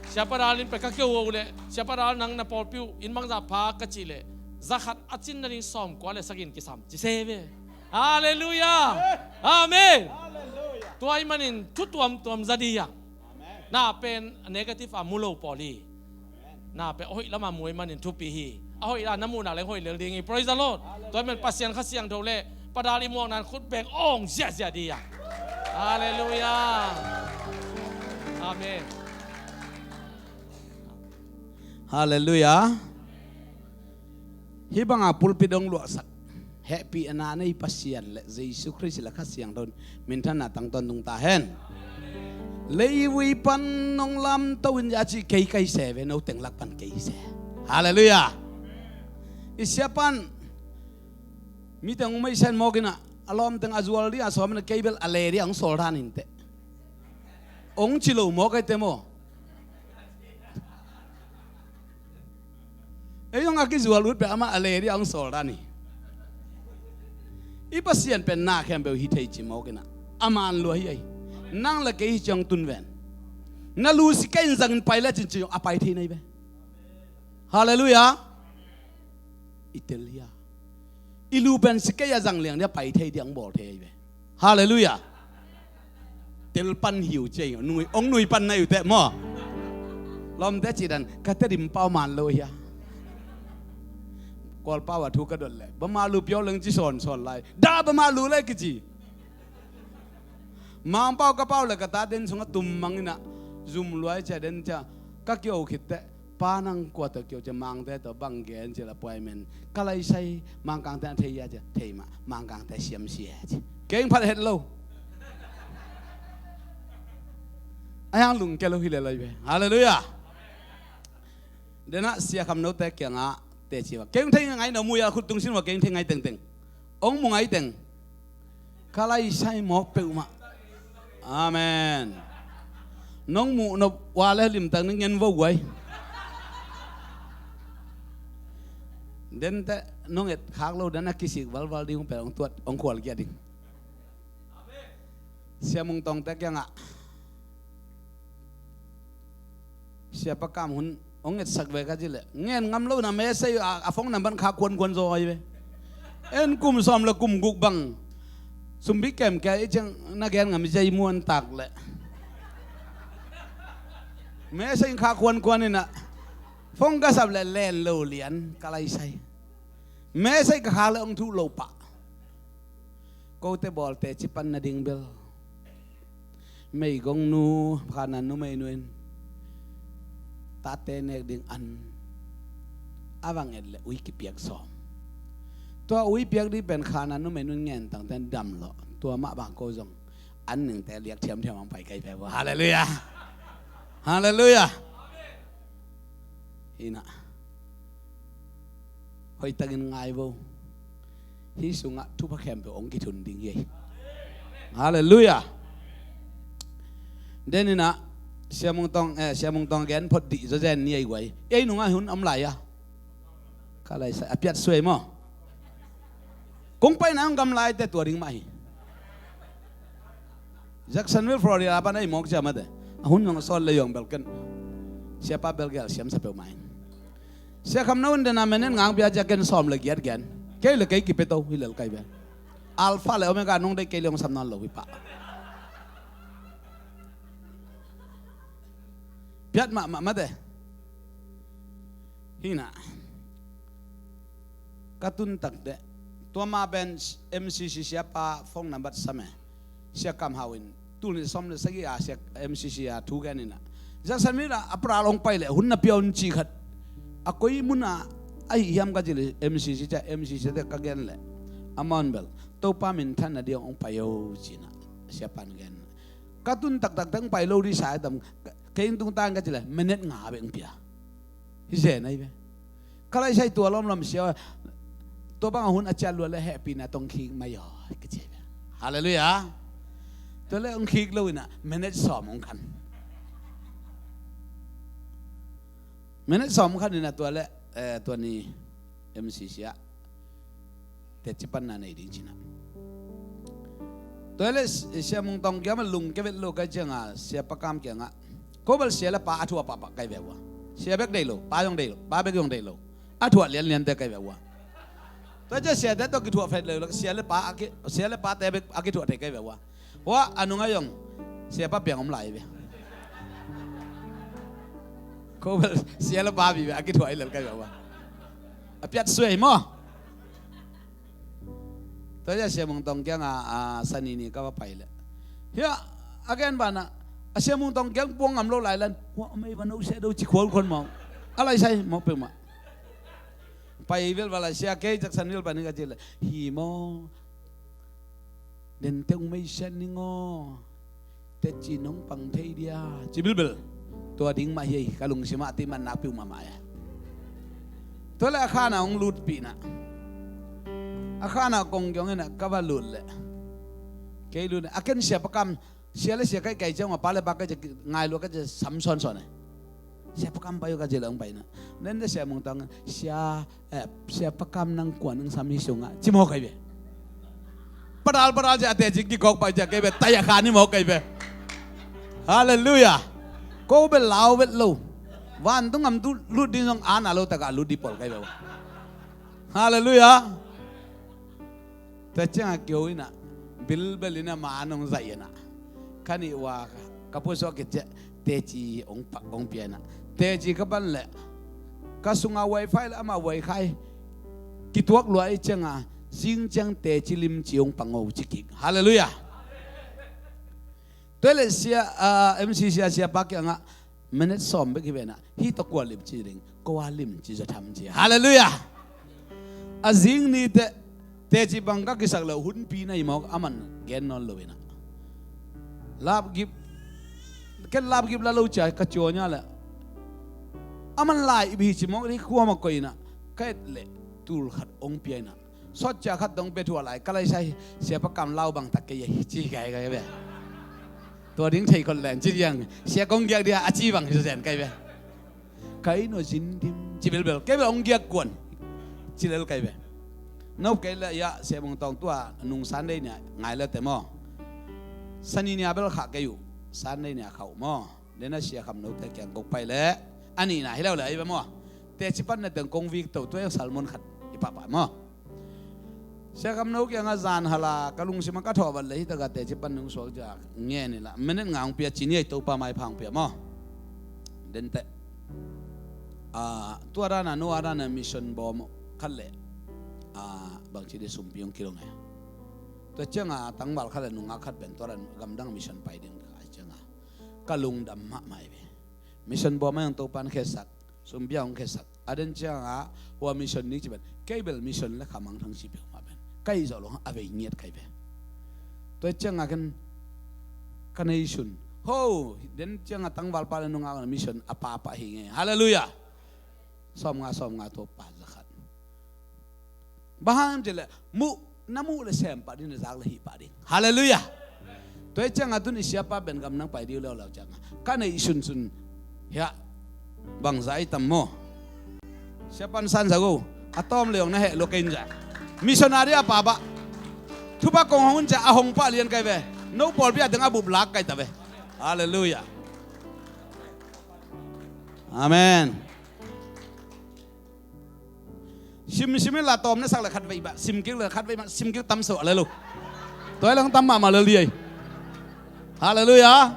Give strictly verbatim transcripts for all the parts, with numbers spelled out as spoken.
Siapa Dal in pen ka keu uh leh, Siapa Dal nang na pawlpi uh inn bangzah pha ka cih leh, za khat a cin nading sawmkua le sagih in kisam ci se ve. Halleluiah. Amen. Tua ahih manin thu tuamtuam za dih a, na pen negative a mu lo pawl hi. Na pen a hoih lamah mu ahih manin thupi hi. A hoih la na muhna leng hoih lel ding hi. Praise the Lord. Tua ahih manin Pasian Kha Siangtho le Pa Dal i muakna in khut beng awng ziahziah dih a. Halleluiah. Amen. Halleluiah. Hih banga pulpit hong luahsak, hehpihna nei Pasian le Jesu Khrist le Kha Siangtho in minthanna tang tawntung ta hen. Leivui pan nong lamto in a cih kei ka hi se ve, no teng lak pan kei hi se. Halleluiah. I siapa in mi teng hong meisen mawk in a, a lawm teng a zual dih a sawm in a, kei bel a le dih a hong sawl dan in teh. Hong ci lo mawk ei te maw? Ei zong a kizual ut pen amah a le dih a hong sawl dan hi. I Pasian pen na khempeuh hi thei ci mawk in a, a man lua hi ei. Nang le kei hi ciang tun ven. Na lu si kei in zang in pai le cin ci a pai thei na hi ve. Halleluiah. I tel hi a, i lu pen si kei a zang liang dih a pai thei dih a hong bawl thei hi ve. Halleluiah. Tel pan hi uh ci ei, nui, hong nui pan na hi uh teh maw? Lawmte cih dan ka Tedim pau man lo hi a. Kawlpau a thu ka dot leh, bama lu piau leng ci sawnsawn lai. Dah bama lu lai kici. Mangpau ka pau le ka tate inn sungah tum mang in a, zum luai cia den cia ka kio khit teh, pa nang kua tawh kio cia, Mangte tawh bang gen cia le appointment. Ka lai sai Mangkangte a thei hia cia, thei mah, Mangkangte siam sia cia. Keng phat het lo. A hiang lungkia lo hi le lai ve. Halleluiah. Denah Sia Kham Note kiangah teci ua, keng thei ngai no mu ia, khut tung sin ua, keng thei ngai tengteng. Ong mu ngai teng. Ka lai sai mawk peuhmah. Amen. Nong muh nop ua le limtak ning ngen vo guai. Denteh nong et khak lo, den a kisik valval ding, hong pel hong tuat hong khual kia ding. Sia Mung Tawngte kiangah Sia Pa Kam hun hong etsak ve ka ci leh, ngen ngam lo na, message a, a phone number khak kuankuan zaw hi ve. En kum sawm le kum guk bang sumbi kemkia i ciang na gen ngam i ci a, i muan tak leh. Message khak kuankuan in a, phone ka sap leh len lo lian, ka lai sai. Message ka khak leh hong thuh lo pah. Kote bawlte cipan nading bel, meigongnu, khanannu meinu in tate nek ding an a vang et leh ui kipiak sawm. Tua ui piak ding pen khanannu meinu in ngen tangten dam lawh. Tua mah bang ko zong an ningte liak thiamthiam ang pai kai pe vo. Halleluiah. Halleluiah. Hi na. Hoihtakin ngai vo. Hih sungah thupha khempeuh hong kithun ding hi. Halleluiah. Deninah Sia Mung Tawng, eh, Sia Mung Tawng gen phot dih zaw zen ni ei guai. Ei nungah hun om lai a, ka lai sai a piat suai maw. Kong paina hong gam laite tua ding mah hi. Jacksonville, Florida pan ei mawk cia mate. A hun nong sawl le yong bel ken, siapa bel gel siam sa peuhmah in. Sia Kham No in dena minute nga hong pia cia ken sawm le giat gen. Kei le kei kipeto hi lel kai bel. Alpha le Omega nong dei kei le hong sam nawn lo hi pah. Piat mahmah mate. Hi na. Ka tun tak teh, tua ma pen M C C siapa phone number sam e. Sia Kam Hau in tul nih sawm le sagih a sia M C C a thu gen in a, Jackson mi la a pral hong pai leh hun na pia un ci khat. A koi mun a ahi hiam ka ci leh M C C cia, M C C te ka gen leh, amah un bel Topa minthanna ding hong pai o ci na, siapa in gen. Ka tun taktak teng pai lo ding sa e tam, kei tung tan ka ci leh minute nga bek hong pia. Hi zen ahi ve. Ka lai sai tua lawmlawm sia, tua bang a hun a ciat lua le hehpihna tawh hong khik mai aw, ka ci ve. Halleluiah. Tua le hong khik lo in a minute sawm hong khan. Minute sawm hong khan in a tua le, eh, tua ni M C C ah teci panna nei ding ci na. Tua le Sia Mung Tawng kiangah lungkia vet lo ka ciangah, Sia Pa Kam kiangah Ko bel sia le pa a thuah pahpah kai ve ua. Sia bek deih lo, pa zong deih lo, pa bek zong deih lo. A thuah lianliante kai ve ua. Tua ciah siate tawh kithuah phet lo, sia le pa a ki, sia le pate bek a kithuah thei kai ve ua. Ua a nung a zong sia pa piang om lai ve. Ko bel sia le pa vive a kithuah i lel kai ve ua. A piat suai maw. Tua ciah Sia Mung Tawng kiangah a, Sani ni ka va pai leh, hiah a gen banah a Sia Mung Tawng kiang puang ngam lo lai lan, huah mei va no sia do ci khual khuan maw. A lai sai maw peuhmah. Pai vel va lai sia kei Jackson vel pai ni ka ci leh, hi maw. Den teng mei sian ning aw. Teci nong pang thei dia ci bilbil. Tua ding mah hi ei, ka lungsimah ti man nakpi uh mahmah ia. Tua le a khanah hong lutpihna, a khanah kong kiong inah ka va lut leh, kei lut a ken sia pakam, sia le sia kaihkaih ciang mah pa le pa kaih ciang ngai lua ka cia sam sawnsawn e. Sia pakam pai uh ka cia le hong pai inah, nen le Sia Mung Tawng sia eh, sia pakam nang kua nang sam hi sungah ci mawk kai ve. Padal padal cia a teci kikawk pai cia kei ve, tai a khan hi mawk kai ve. Halleluiah. Ko bel lau vet lo. Vantung ngam tu lut ding zong ana lo takah lut dih pawl kai ve. Halleluiah. Tua ciangah kio inah bilbel inah ma nong zaih inah, ka nih ua ka pusuak kit ciah teci hong pia inah, teci ka pan leh ka sungah wifi le amah wifi kituak luai ciangah zing ciang teci limci hong pang o ci kik. Halleluiah. Tua le sia, ah, M C C a sia pa kiangah minute sawm bek hi ve inah, hi tawh kua limci ding, ko a limci zaw tham ci. Halleluiah. A zing ni teh teci bang ka kisak lo hunpi na hi mawk a man gen nawn lo inah, lapgip, ken lapgip la lo cia ka ciawnya le a man lai ip hi ci mawk dih khuama koih inah, ka et leh tul khat hong pia inah, sawt cia khat dong pia thuah lai ka lai sai, sia pakam lau bang tak kei a hi ci kai kai ve. Tua ding thei khol leng ci diang, sia kong giak dia a ci bang hi zen kai ve. Kai no zin dim ci bilbil kei bel hong giak kuan ci lel kai ve. Nop kei le ia Sia Mung Tawng tua nung Sunday nia ngai le te maw. Sani nia bel khah kei uh, Sunday nia khah uh maw. Dena Sia Kham No te kiang kong pai le a nihna hi lo le ai ve maw. Teci pan na teng kong vik to tua salmon khat i pahpah maw. Sia Kham No kiangah zan hala ka lungsimah ka thawh vat le hi takah teci pan nung suak cia ngen inla minute nga hong pia ci ni ei, Topa maipha hong pia maw. Denteh, ah, tua dana no a dana mission bawm khat le, ah, bangci dih sumpi hong kilong e. Tua ciangah tangval khat le nungak khat pen tua dan gamdang mission pai ding ka ai ciangah ka lungdam mahmah i ve. Mission bawm a hong Topan khesak, sumpi a hong khesak, a den ciangah hua mission ni ci pen kei bel mission le khamang thang ci peuhmah pen kai zawh lo a vei ngiat kai ve. Tua ciangah ken ka nei sun ho den ciangah tangvalpa le nungak mission a papa hi nge. Halleluiah. Sawmnga sawmnga tua pa zakhat. Bang hang hiam cih leh muh na muh le sem pah ding, na zak le hih pah ding. Halleluiah. Tua hi ciangah tun i siapa pen gam nang pai ding uh leuleu ciangah ka neih sunsun hiah bangzah i tam maw? Siapa in sansak uh a tawm le hong na heh lua kei in ciah missionary a papa thupha kong hong un ciah a hong pah lian kai ve. No pawlpi a teng a bup lak kai ta ve. Halleluiah. Amen. Simsim in la tawm na sak le khat vei bah, simkik le khat vei bah, simkik tam so a lel uh. Tua hi lang tam mahmah lel dih ei. Halleluiah.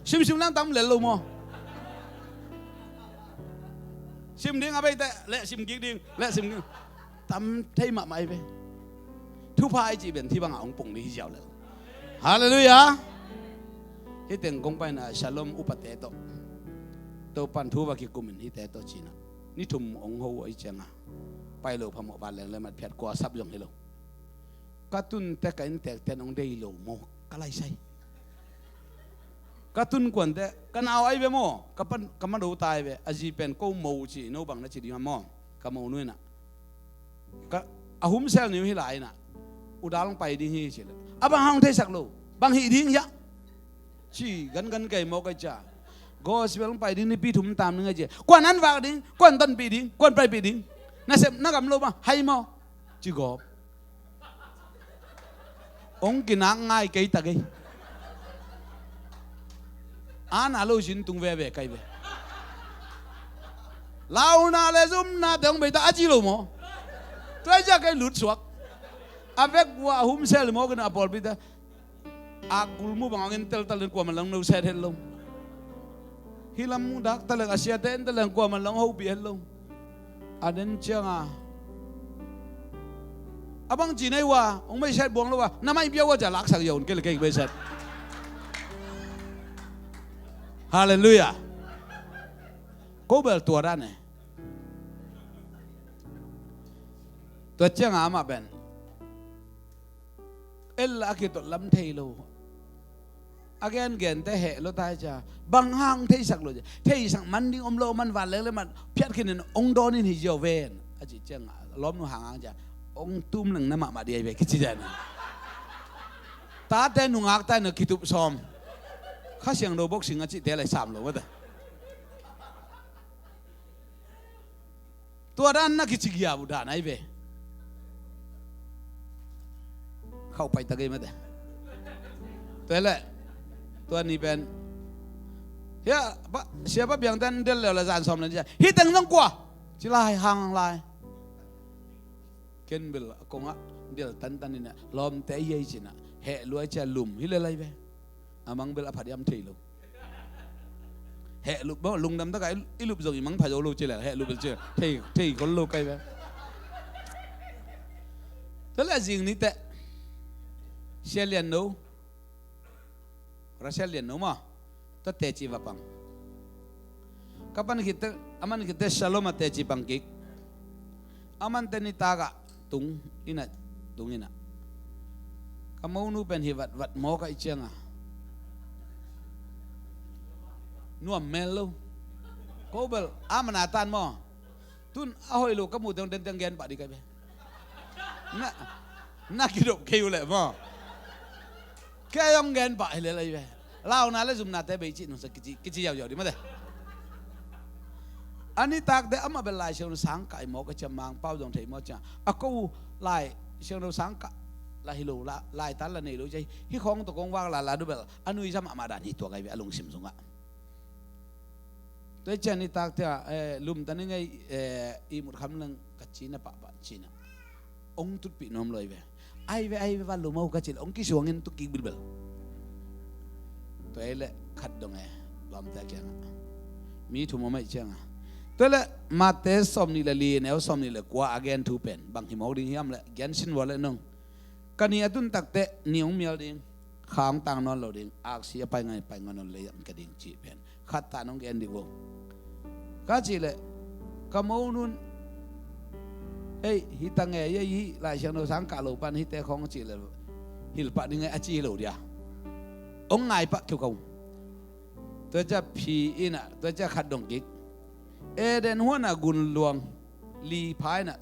Simsim lang tam lel lo maw? Sim ding a bei teh le simkik ding le simkik tam thei mahmah i ve. Thupha i cih pen thi bangah hong pung ding hi ziau lel. Halleluiah. Hih teng kong paina Shalom upate tawh Topan thu va kikumin hihte tawh cinah ni thum hong ho uh ahi cianga pai lo phamawh van leng le mat phiat kua sap zong hi lo. Ka tunte ka inntekte in hong dei lo maw ka laisai. Ka tun kuante ka nau ahi ve maw? Ka pan ka ma do tai ve. A zi pen ko mo ci no bang na ci ding a maw? Ka mo nuinah ka a humsel ni uh hi lai inah udal hong pai ding hi ci le a bang hang theisak lo bang hih ding hiah ci gangan kei maw kai cia. Gospel hong pai ding nipi thum tam ding a cia kuan an vak ding kuan tonpih ding kuan paipih ding. Na sem na gam lo maw hai maw? Ci gawp. Hong kinak ngai kei ta kei. Ana lo sin tung veve kai ve. Launa le zumna te hong bei ta a ci lo maw? Tua hi ciah kei lut suak. A vek vua a hum sel maw kina a pawlpi ta. A kulmu bang hong in teltal in kuaman lang no set het lo. Hi lam dak ta leng a siate in ta leng kuaman lang hopih het lo. A den cianga a bang ci nei ua hong meiset buang lo a na mai bia ua ca laksak yaun kei le kei meiset. Halleluiah. Ko bel tua dan e. Tua cianga amah ben ella a kitot lam thei lo. A gen gen te heh lo tai cia bang hang theisak lo cia theisak man ding om lo man van leng le man phiat khin in ong dawn in hi ziau ven a ci ciang lawmnu hang hang cia ong tum leng na mahmah diai ve kici cia na. Tate nungak tai na kitup sawm. Kha Siangtho boxing a cihte lai sam lo mate. Tua dan na kici giap uh dan ai ve. Khauh pai ta gei mate. Tua le tua ni pen hia siapa biang tan del leu la zan sawm le ni cia hi teng zong kua ci lai hang lai. Ken bel a kongah del tantan inah lawmte a iai cinah heh luai cia lum hi le lai ve. A mang bel a phadiam thei lo. Heh lup bang lungdam taka i lup zong i mang pha zo lo ci le heh lup bel ci thei thei khol lo kai ve. Tua le a zing ni teh sia lian no. Rachel lian no maw? Tua teci va pang. Ka pan khitte a man khitte Shalom a teci pang kik. A man te nitak ah tung inah tung inah ka monu pen hi vatvat maw ka i cianga nuam mel lo. Ko bel a man a tan maw? Tun a hoih lo ka mu teng den teng gen pah di kai ve. Na na kidop kei uh leh maw? Kei a yong gen pah hi le lai ve. Launa le zumnate bei cih nungsa kici kici yauyau di mate. A nitakte amah bel Lai Siangtho sangkah i mawk a cia Mangpau zong thei maw cia a ko Lai Siangtho sangkah la hi lo la laitan la nei lo cia hi khawng tawh kong vak la la du bel a nuizam amah dan hi tua kai ve a lungsim sungah. Tua i cian i takte ah lumtan i ngei ihmut kham leng ka cina pahpah cina ong tutpih nuam lo ai ve. Ai ve ai ve van lo maw ka cil ong kisuangin tuk kik bilbel. Tua i le khat dong e luamte a kiangah mi thum om aih cianga. Tua i le Mate sawm nih le li neu sawm nih le kua a gen thu pen bang hi mawk ding hiam le gen sin vua le nong. Ka ni a tun takteh ni hong mial ding kha hong tang nawn lo ding aksi a pai ngai pai ngai nawn lei ang ka ding cih pen khat tan hong gen dih vo. Ka cih leh ka mo nun ei hi ta nge ei hi Lai Siangtho sang kah lo pan hite khawng cih leh hilh pah ding ngai a ci hi lo dia. Hong ngai pah kiu ka um. Tua cia phi inah tua cia khat dong kik Eden huanah gun luang li pha inah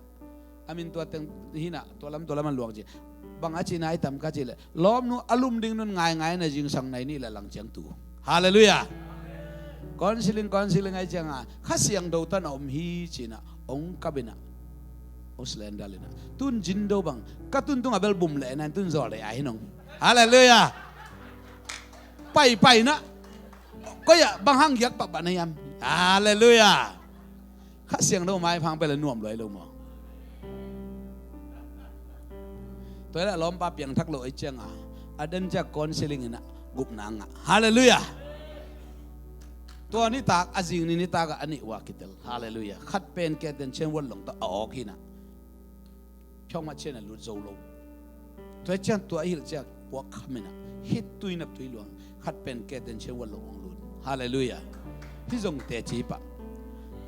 a min tua teng hinah tua lam tua lam an luang ci. Bang a cina i tam ka cih leh lawmnu a lum ding nun ngaingai na zingsang nai nih le lang ciang tu. Halleluiah. Counseling counseling ai cianga Kha Siangtho tan a om hi cinah ong kap inah ong slender inah tun zin do bang ka tun tungah bel bum leh nan tun zawl dei ai hi nong. Halleluiah. Pai pai inah koi ah bang hang giak pah pah na hiam. Halleluiah. Kha Siangtho maiphang pia le nuam luai lo maw? Tua i le a lawmpa piangthak lo ei cianga a den ciak counseling inah gupna ngah. Halleluiah. Tua nitak a zing ni nitak ah a nih ua kitel. Halleluiah. Khat pen ke ten cian vuat long tawh a awk hinah. Phiawngmat cian a lut zo lo. Tua cian tua a hilh ciak puak kham inah hih tui nap tui luang khat pen ke ten cian vuat lo ong lut. Halleluiah. Hih zong teci pah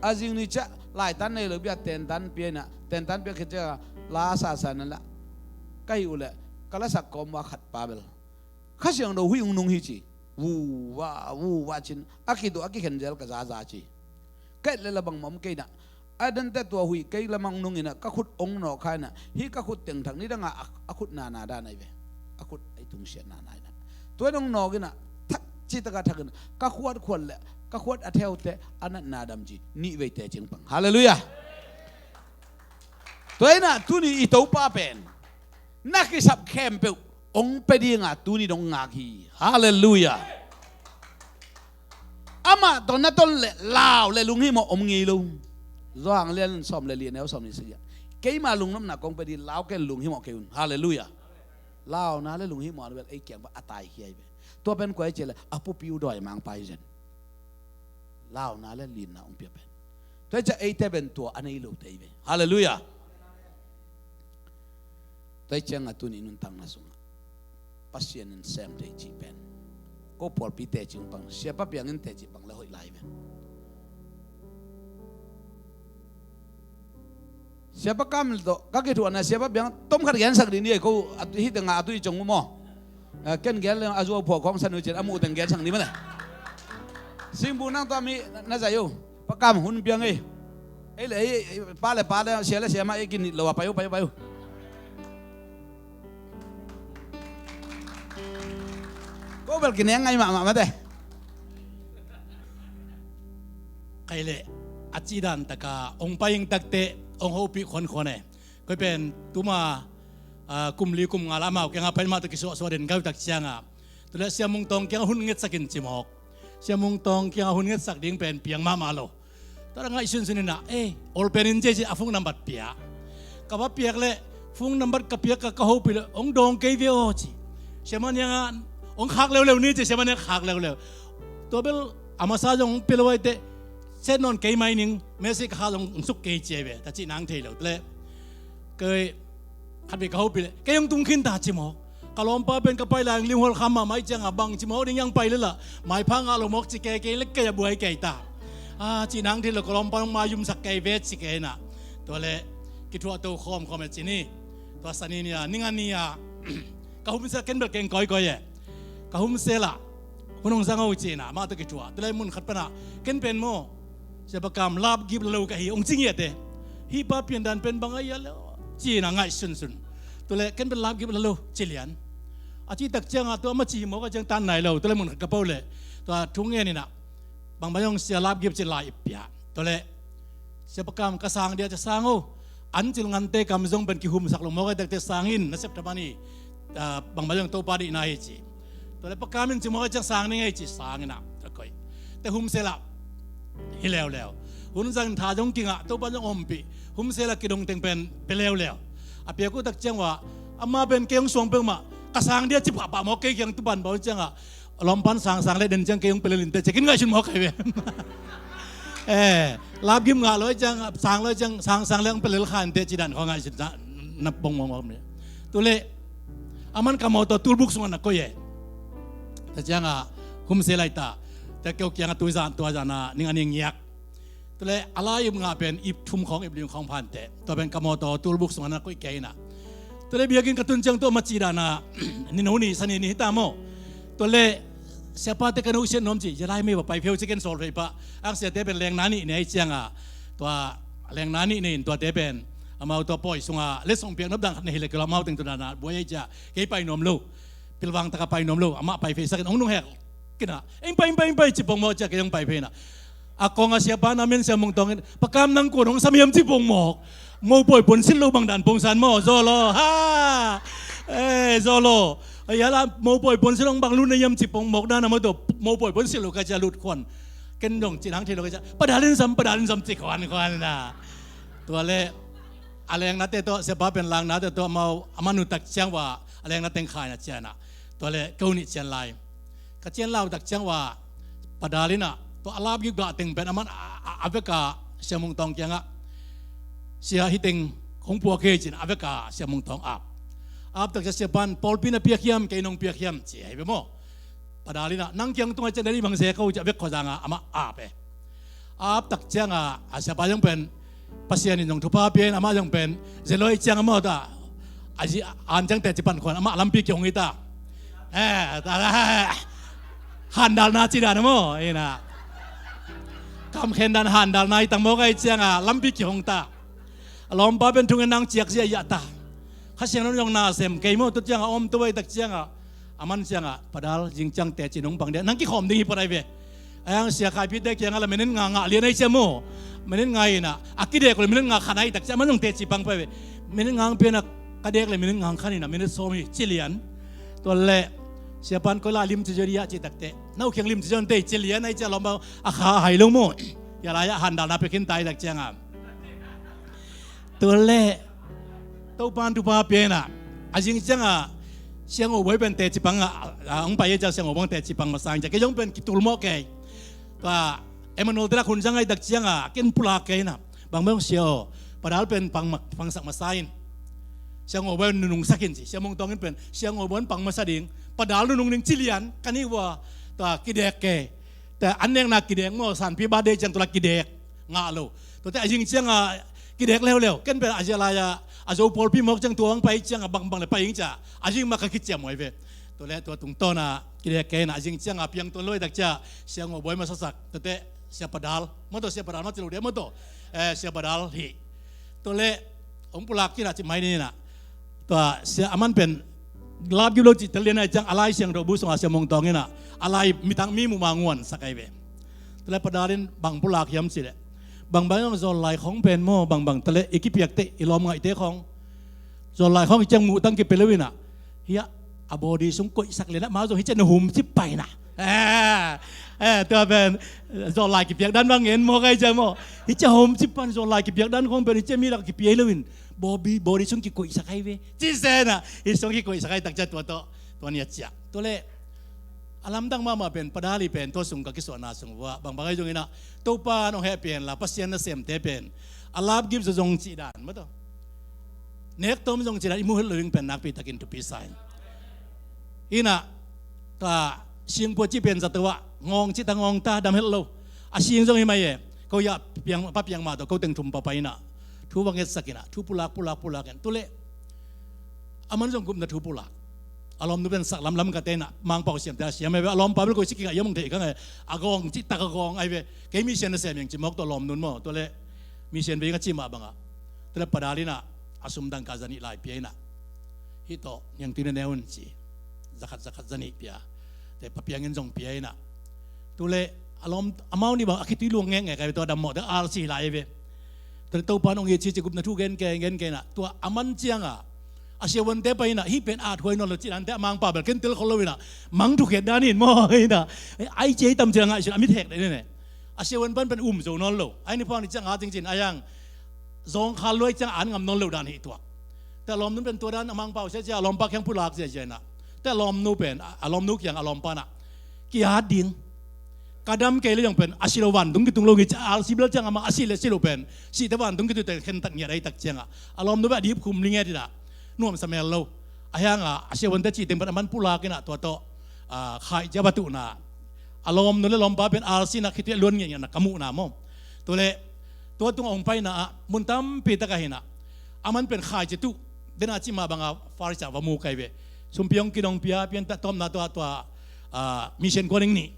a zing ni ciah laitan nei lo bia tentan pia inah tentan pia khit ciak la sasa na lah ka hih uh leh ka lasak kawm ua khat pa bel Kha Siangtho huih ung nung hi ci. Vuva vuva cin a kiduh a kikhen zel ka zaza ci. Ka et le la bangmah om kei inah a dante tua huih kei lamang nung inah ka khut ong nawh kha inah hih ka khut tengthak nidangah a khut nana dan ai ve. A khut ai tungsiat nana inah tua dong nawk inah thak citakah thak inah ka khuat khuat le ka khuat a theute a natna dam ci nih veite cing pang. Halleluiah. Tua inah tuni i Topa pen na kisap khempeuh ong pe dinga tuni dong ngak hi. Halleluiah. Amah tawh na ton le lau le lunghimawh om ngei lo. Johan lian sawm le li, neu sawm nih sagih ah, keima lungnopna kong pia ding, lau ken lunghimawh kei un. Halleluiah. Launa le lunghimawhna bel ei kiang pan a taikhia hi ve. Tua pen kua hi ci leh a pupi uh dawimangpa hi zen. Launa le linna hong pia pen. Tua hi ciang eite pen tua a nei lote hi ve. Halleluiah. Tua hi ciangah tuni nuntakna sungah Pasian in sem thei cih pen, ko pawlpi teci hong pang, siapa biakinn teci pang le hoih lai hi ve. Siapa Kam tawh ka kithuahna, siapa biakinn tom khat gensak ding hi, ko a tu, hih tengah a tu hi cong uh maw. Eh, ken gen le a zuau phuah khawng san uh cin a muh teng gensak ni maw le. Singbu nang tawh mi na zai uh. Pa Kam hun piang ei. Ei le ei, pa le pa le, sia le sia mah ei, kinit lo a pai uh, pai uh, pai uh. Ko bel kineng ngai mahmah mate. Kei le a cih dan taka hong pai ing takteh hong hopih khuankhuan e. Koi pen tuma, ah, kum li kum nga la amau kiangah pai mah tawh kisuahsuah den ka uh tak ciangah, tu le Sia Mung Tawng kiangah hun ngetsak in ci mawk. Sia Mung Tawng kiangah hun ngetsak ding pen piang mahmah lo. Tua ngaihsunsun inah, eh, ol pen in ci ci a phone number pia. Ka va piak le phone number ka piak ka, ka hopih le hong dawng kei ve aw ci. Sia Maniang ah hong khak leuleu ni ci, Sia Maniang khak leuleu. Tua bel a masa zong hong pia lo ai teh, set nawn kei mai ning, message ka kha zong hong suk kei ci ai ve, ta cih nang thei lo. Tua le kei khat vei ka hopih le kei hong tung khin ta ci mawk. Ka lawmpa pen ka pai lai-in linghual kham mahmah ih ciangah bang ci mawk ding, hiang pai le lah maipha ngah lo mawk ci kei, kei le kei a buai kei ta. A, cih nang thei lo, ka lawmpa hong maiyumsak kei ve ci kei inah. Tua le kithuah to khawmkhawm e ci ni. Tua Sani ni-a, ning a ni-a ka humsel, ken bel keng kawikawi e. Ka humsel ah hun hong zang o ci inah amah tawh kithuah. Tua le mun khat panah ken pen maw, Sia Pa Kam, lapgip la lo ka hi hong ci ngiat e. Hih pa piandan pen bang a hia le aw ci inah ngaihsunsun. Tua le ken pen lapgip la lo ci lian. A cih tak ciangah tua amah ci hi mawk a ciang tan nai lo. Tua le mun khat ka po le tua thu ngen inah bang bang zong sia lapgip ci lai i pia. Tua le Sia Pa Kam, ka sang dia ci a sang o. An cil ngante kam zong pen kihumsak lo mawk a, i tak teh sang in, na sep thaman hi. Ah, bang bang zong Topa deihna hi ci. Tua le Pa Kam in ci mawk a ciang sang ning ei ci, sang inah a koih. Te humsel ah hi leuleu. Hun zang tha zong kingah, Topa zong ompih. Humsel ah kidong teng pen pia leuleu. A piak uh tak ciang uh ah amah pen kei hong suang peuhmah, ka sang dia ci pahpah mawk, kei kiang tupan bau ciangah lawmpan sangsang le den ciang kei hong pia lel inteh ci-in ngaihsun mawk kei ve. Eh, lapgip ngah lo ciang, sang lo ciang, sangsang le hong pia lel kha inteh ci dan khawng ngaihsun na pong mawk mawk. Tu le aman ka mawtaw tulbuk sungah na koih e. Tua ciangah humsel lai ta. Tua keu kiangah tuizan, tuizan a ning a ning ngiak. Tua le a la ip ngah pen ip thum khawng, ip li khawng phanteh. Tua pen ka mawtaw tulbuk sungah na koih kei inah. Tua le biakinn ka tun ciang tua amah cih danah nino ni, Sani ni hi ta maw. Tua le siapate ka nusiat nuam ci, zia lai mei va pai phei uh ci ken sawl phei pah. Ang siate pen lengna nih nei ciangah, tua lengna nih nei in tuate pen amau tua pawi sungah letsong piak nop dan khat na hi le kei lo, amau teng tua danah buai ei ciah kei pai nuam lo. Pilvang takah pai nuam lo, amah pai phei sak in hong nunghek kinah, eng pai, eng pai, eng pai ci pongmawk ciah kei hong pai phei inah. A kong a siapa na men Sia Mung Tawng in, Pa Kam nang kuan hong sam hiam ci pongmawk. Mopawi puansilh lo bang dan pongsan maw, zaw law, ha. Eh, zaw law. Ai hala, mopawi puansilh lo bang lut na hiam ci pongmawk dan a maw, tua mopawi puansilh lo ka ciah lut khuan. Ken dong ci nang thei lo ka ciah, Pa Dal in sam, Pa Dal in sam ci khuan khuan inah. Tua le a lengnate tawh, siapa pen lengnate tawh amau a man uh tak ciang uh ah a lengnate teng kha inah ciah inah. Tua le ka hun ih cian lai. Ka cian lai uh tak ciang uh ah Pa Dal inah tua a lapgip gah teng pen aman a, a, a vekah Sia Mung Tawng kiangah, Sia, hih teng kong puak hi ci-in a vekah Sia Mung Tawng ap. Ap tak ciang siapa in, pawlpi na piak hiam, kei nong piak hiam ci hi ve maw. Pa Dal inah nang kiang tung a cian dali bang ze ko ci-a vek khuazangah amah ap e. Ap tak ciangah a siapa zong pen Pasian in zong thupha pia in amah zong pen ze lo ih ciang amah ta. A zi an ciang teci pan khuan amah lampi kihong hi ta. Eh, ta, ta, handalna ci dan a maw, inah. Kamkhen dan handalna hi tang mawk a ih ciangah lampi kihong ta. A lawmpa pen thungen nang ciak ziahziah ta. Kha Siangtho in zong na sem kei maw, tua ciangah a om tua ih tak ciangah a man ciangah, Pa Dal, zing ciang teci nong pang dia, nang kikhawm ding hi pawt ai ve. A yang Sia Khai Pite kiangah la minute nga ngah lian ai cia maw. Minute nga inah a kidek uh le minute nga khan ai tak ciah, a man zong teci pang pah ai ve. Minute nga hong pia inah ka dek le minute nga hong khan inah minute sawm hi ci lian. Tua le Siapan koi lai limci zaw dia cih takteh, na uh kiang limci zaw inteh, ci lian a, i ci a lawm bang a kha a hai lo maw. Hia lai-ah handalna pia khin ta i tak cianga. Tuale Topan thupha pia inah, a zing cianga Siang Aw Buai pen teci pang a, a, hong pai i ciang Siang Aw Buai teci pang masa in ciang kei zong pen kitul mawh kei. Tua Emmanuel te lak hun zang a i tak cianga ken pulak kei inah, bang bang Sia Aw, Pa Dal pen pang ma-, pangsak masa in, Siang Aw Buai nunungsak in ci. Sia Mung Tawng in pen Siang Aw Buai pang masa ding, Pa Dal nunung ding ci lian ka ni ua. Tua kidek kei. Tua an nekna kidek maw, Sanpi birthday ciang tua la kidek ngah lo. Tuate a zing cianga kidek leuleu. Ken pen a zia lai-a a Zo pawlpi mawk ciang tua hong pai cianga bangbang le pai ing cia, a zing mah ka kiciam huai ve. Tuale tua tungtawna kidek kei inah, a zing cianga piang tuan lo i tak cia Siang Aw Buai masasak. Tuate Sia Pa Dal maw, tua Sia Pa Dal mah ci lo dia maw, tua, eh, Sia Pa Dal hi. Tuale hong pulak khin a ci mai ni inah, tua sia aman pen lap gim lo cih tel lian a i ciang a Lai Siangtho bu sunga Sia Mung Tawng inah a lai mitang mi muh ma nguansak ai ve. Tuale Pa Dal in bang pulak hiam cih leh, bang bang zong zawl lai khong pen maw, bang bang tale i kipiak teh i lawm ngaihte khong, zawl lai khong i ciang muhtang kipia lo inah, hia a body sung koihsak lian ah, ma zong hi ciang na hum cip pai inah. Eh, eh, tua pen zawl lai kipiak dan bang ngen mawk ai ciang maw. Hi ciang hum cip pan zawl lai kipiak dan khong pen hi ciang mi lak kipia hi lo in, body, body sung kikoihsak ai ve. Ci se inah, hi sung kikoihsak ai tak cia tua tawh tua ni a cia. Tuale a lamdang mahmah pen Pa Dal i pen tua sung ka kisuahna sung vua, bang bang ai zong inah, Topa nong heh pen la, Pasian nasemte pen a lap gim zaw zong cih dan maw, tua nek tawm zong cih dan i muh het lo ing pen nakpi takin thupi sa in. Inah, ka singpua cih pen zato ah ngawng cih ta, ngawng ta, dam het lo. A sing zong hi mai e. Ko ya piang, pa piang mah tawh ko teng thum pa pai inah thu va ngetsak inah, thu pulak, pulak, pulak in. Tuale aman zong gupna thu pulak. A lawmnu pen sak lamlam ka te inah, Mangpau siamte a siam ai ve. A lawmpa bel koi si kingah ia mong thei kang e. A gawng cih tak a gawng ai ve. Kei mission nasem ing ci mawk, tua lawmnun maw. Tuale mission ve ing a ci mah bangah, tuale Pa Dal inah a sum dangka zanih lai pia inah, hih tawh niangtui na ne un ci. Zakhat, zakhat zanih pia. Te Pa Piang in zong pia inah, tuale a lawm, amau nih bang a khitui luang ngekngek ai ve, tua dam mawh te R C lai ai ve. Tuale Topa nong it ci ci gupna thu gen kei, gen kei inah, tua aman cianga a siavuante pai inah, hih pen at huai nawn lo ci dante, a Mangpau bel ken tel khol lo inah, mang thukhiat dan in maw inah, ai ci ai tam ci a ngaihsun a mit hek den inah. A siavuan pan pen um zo nawn lo. Ai ni phuang ni ciang a cing cin ai ang zawngkhal luai ciang an ngam nawn lo dan hi tuak. Te a lawmnu pen tua dan a Mangpau sia cia, a lawmpa kiang pulak sia cia inah, te a lawmnu pen a, a lawmnu kiang a lawmpa inah, ki-at ding. Ka dam kei le zong pen a si lo, vantung kitung lo ngi cia, R C bel ciang amah a si le si lo pen, sihte vantung kitung te khentat ngiat ai tak cianga a lawmnu pen a dip khum ni ngiat inah, nuamsa mel lo. A hianga a siavuante cih teng pen aman pulak inah tua tawh, ah, khaih cia va tuhna. A lawmnu le lawmpa pen R C inah khitui luan ngiatngiatna ka muhna maw. Tuale tua tung a hong paina ah mun tampi takah inah, aman pen khai ci tuh, dena ci mah banga Farisai va mu kai ve. Sumpi hong kinong pia, pian ta tawmna tua, tua, ah, mission kuan ing nih.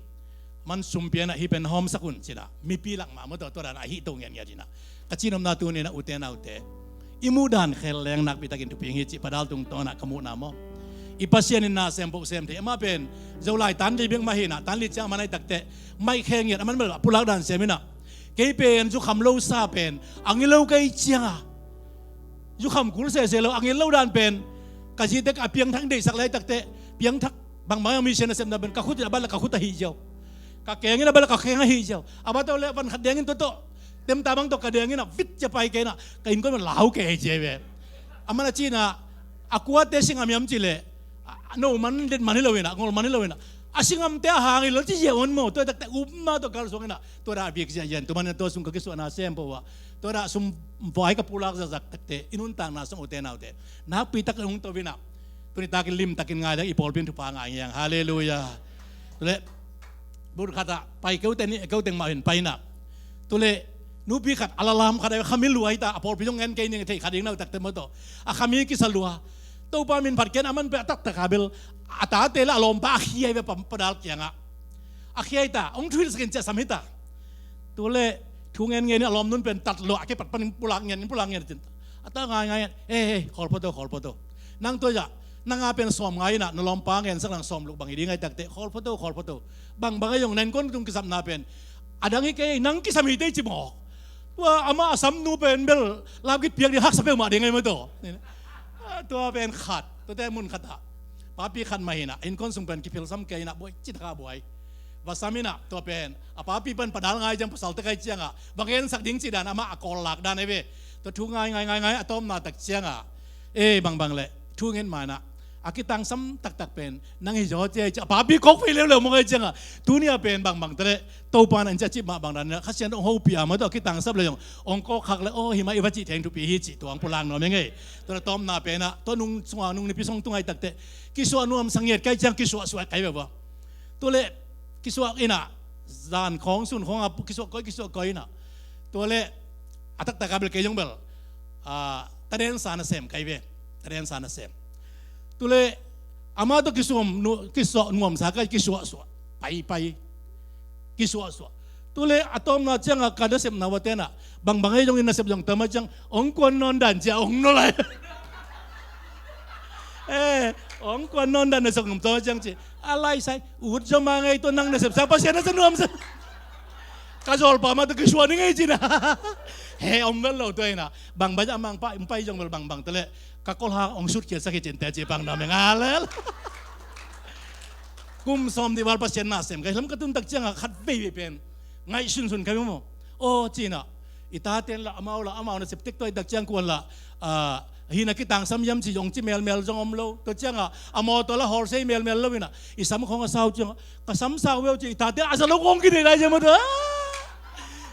Man sumpi inah hih pen hawmsak un cinah, mipi lak mah maw, tua, tua dan a hih to ngiatngiat inah. Ka cinopna tuni inah ute naute, i muhdan khel leng nakpi takin thupi ing hi cih Pa Dal tungtawn ah ka muhna maw. I Pasian in na sem poh sem thei. Amah pen Zolai tan li bek mah hi inah, tan li ciang a man ai takteh, maih khe ngiat, aman bel a pulak dan sem inah, kei pen zukham lo sa pen a ngi lo kei cianga, zukham kul sese lo, a ngi lo dan pen ka zite ka piangthak deihsak lai takteh, piangthak bangbang mission a sepna pen ka khut in a bat le ka khut ahi ziau, ka keng in a bat le ka keng ahi ziau, a bat le van khat dengin tua tawh, temta bang tawh ka dengin a vit cia pai kei inah, ka innkuan man lau kei hi cia ve. Aman a ci inah, a kuate sing a miam ci leh, a, no man, let man hi lo inah, ngol man hi lo inah, a singamte a hang hi lo ci ziau on maw. Tua takte upna tawh kalsuang inah, tua dah a bik ziahziah in, tua man inah tua sung ka kisuahna sem poh uh ah, tua dah sum vai ka pulak zahzah takte i nuntakna sung ute naute, nakpi takin hong to inah, tuni takin limtakin ngai dek i pawlpi in thupha ngai ngiang. Halleluiah. Tule bur khatah pai, keute nih, keuteng mah in pai inah, tule nupi khat a lalam khat a khami lua hi ta, a pawlpi zong ngen kei ning, thei khat ding nau takte maw tawh, a khami kisa lua. Topa min phat ken, aman pen a taktak a bel a tate le a lawmpa a khia hi ve, Pa, Pa Dal kiangah a khia hi ta, hong thuhilhsak in ci a sam hi ta. Tule thu ngen ngen in a lawmnun pen tat lua, a kipat panin pulak ngen, pulak ngen cin. A ta ngai ngai in, eh, eh, khawl photo, khawl photo. Nang tua zah, nang a pen sawm ngai inah, na lawmpa ngensak lang sawm luk bang hi ding ai takte, khawl photo, khawl photo. Bang bang a zong na innkuan tung kisapna pen a dang hi kei, nang kisam hi tei ci mawk. Tua amah a samnu pen bel lapgit piak ding haksa peuhmah ding ai maw tawh. Ah, tua pen khat, tuate mun khatah Papi khat mah hi inah, innkuan sung pen kiphilsam kei inah, buai cithak a buai. Va sam inah, tua pen a papi pen padal ngai ciang, pasal tek ai ciangah va ngensak ding cih dan, amah a kawl lak dan ei ve. Tua thu ngai ngai ngai ngai a tawpna tak ciangah, e, bangbang leh thu ngen mah inah, a kitangsam taktak pen nang hi zaw ci ai ciang, a papi kok phei leuleu mawk ai ciangah, tuni a pen bangbang teleh Topa in a in ciah cih mah bang dan inah, Kha Siangtho hong hopih a, amah tawh a kitangsap leh zong hong kawkkhak leh, aw, hi mah i va cih theng thupi hi cih tua hong pulak nuam ing ei. Tua le tawpna pen ah, tua nung sungah nung nipi song tung ai takteh kisuah nuamsa ngiat kai ciang, kisuahsuah kai ve vua. Tua le kisuah inah, zan khawng sun khawng ah kisuah koi, kisuah koi inah. Tua le a taktak a bel kei zong bel, ah, tadensa nasem kai ve. Tadensa nasem. Tua le amah tawh kisuam nu-, kisuah nuamsa kai, kisuahsuah pai pai, kisuahsuah. Tua le a tawpna ciangah ka nasepna vate inah, bangbang ei zong in nasep zong tam ai ciang, hong kuan nawn dan ciah hong nolh ai. E, hong kuan nawn dan nasep ngam tam ai ciang ci, a laisai, ut zaw mah ngei tua nang nasepsa Pasian nasep nuamsa. Ka zawlpa mah tawh kisuah ni ngei ci inah. He, om vel lo tua inah. Bangbang a mangpa, hong pai zong bel bangbang teleh ka kolhang hong sutkhiatsak hi cin teci pang nuam ing. Hallelujah. Kum sawm dih val Pasian nasem ka hi lam ka tun tak ciangah khat veivei pen ngaihsunsun ka hi maw. Aw, ci inah, i tate in lah amau lah, amau nasep tek tua i tak ciang kuan lah, ah, hi na kitangsam hiam ci zong ci melmel zong om lo. Tua ciangah a mawtaw lah hawlsei melmel lo inah, i sam khawng a sau ciangah, ka sam sau veu ci, i tate a za lo khawng kidei lai ciang maw tua.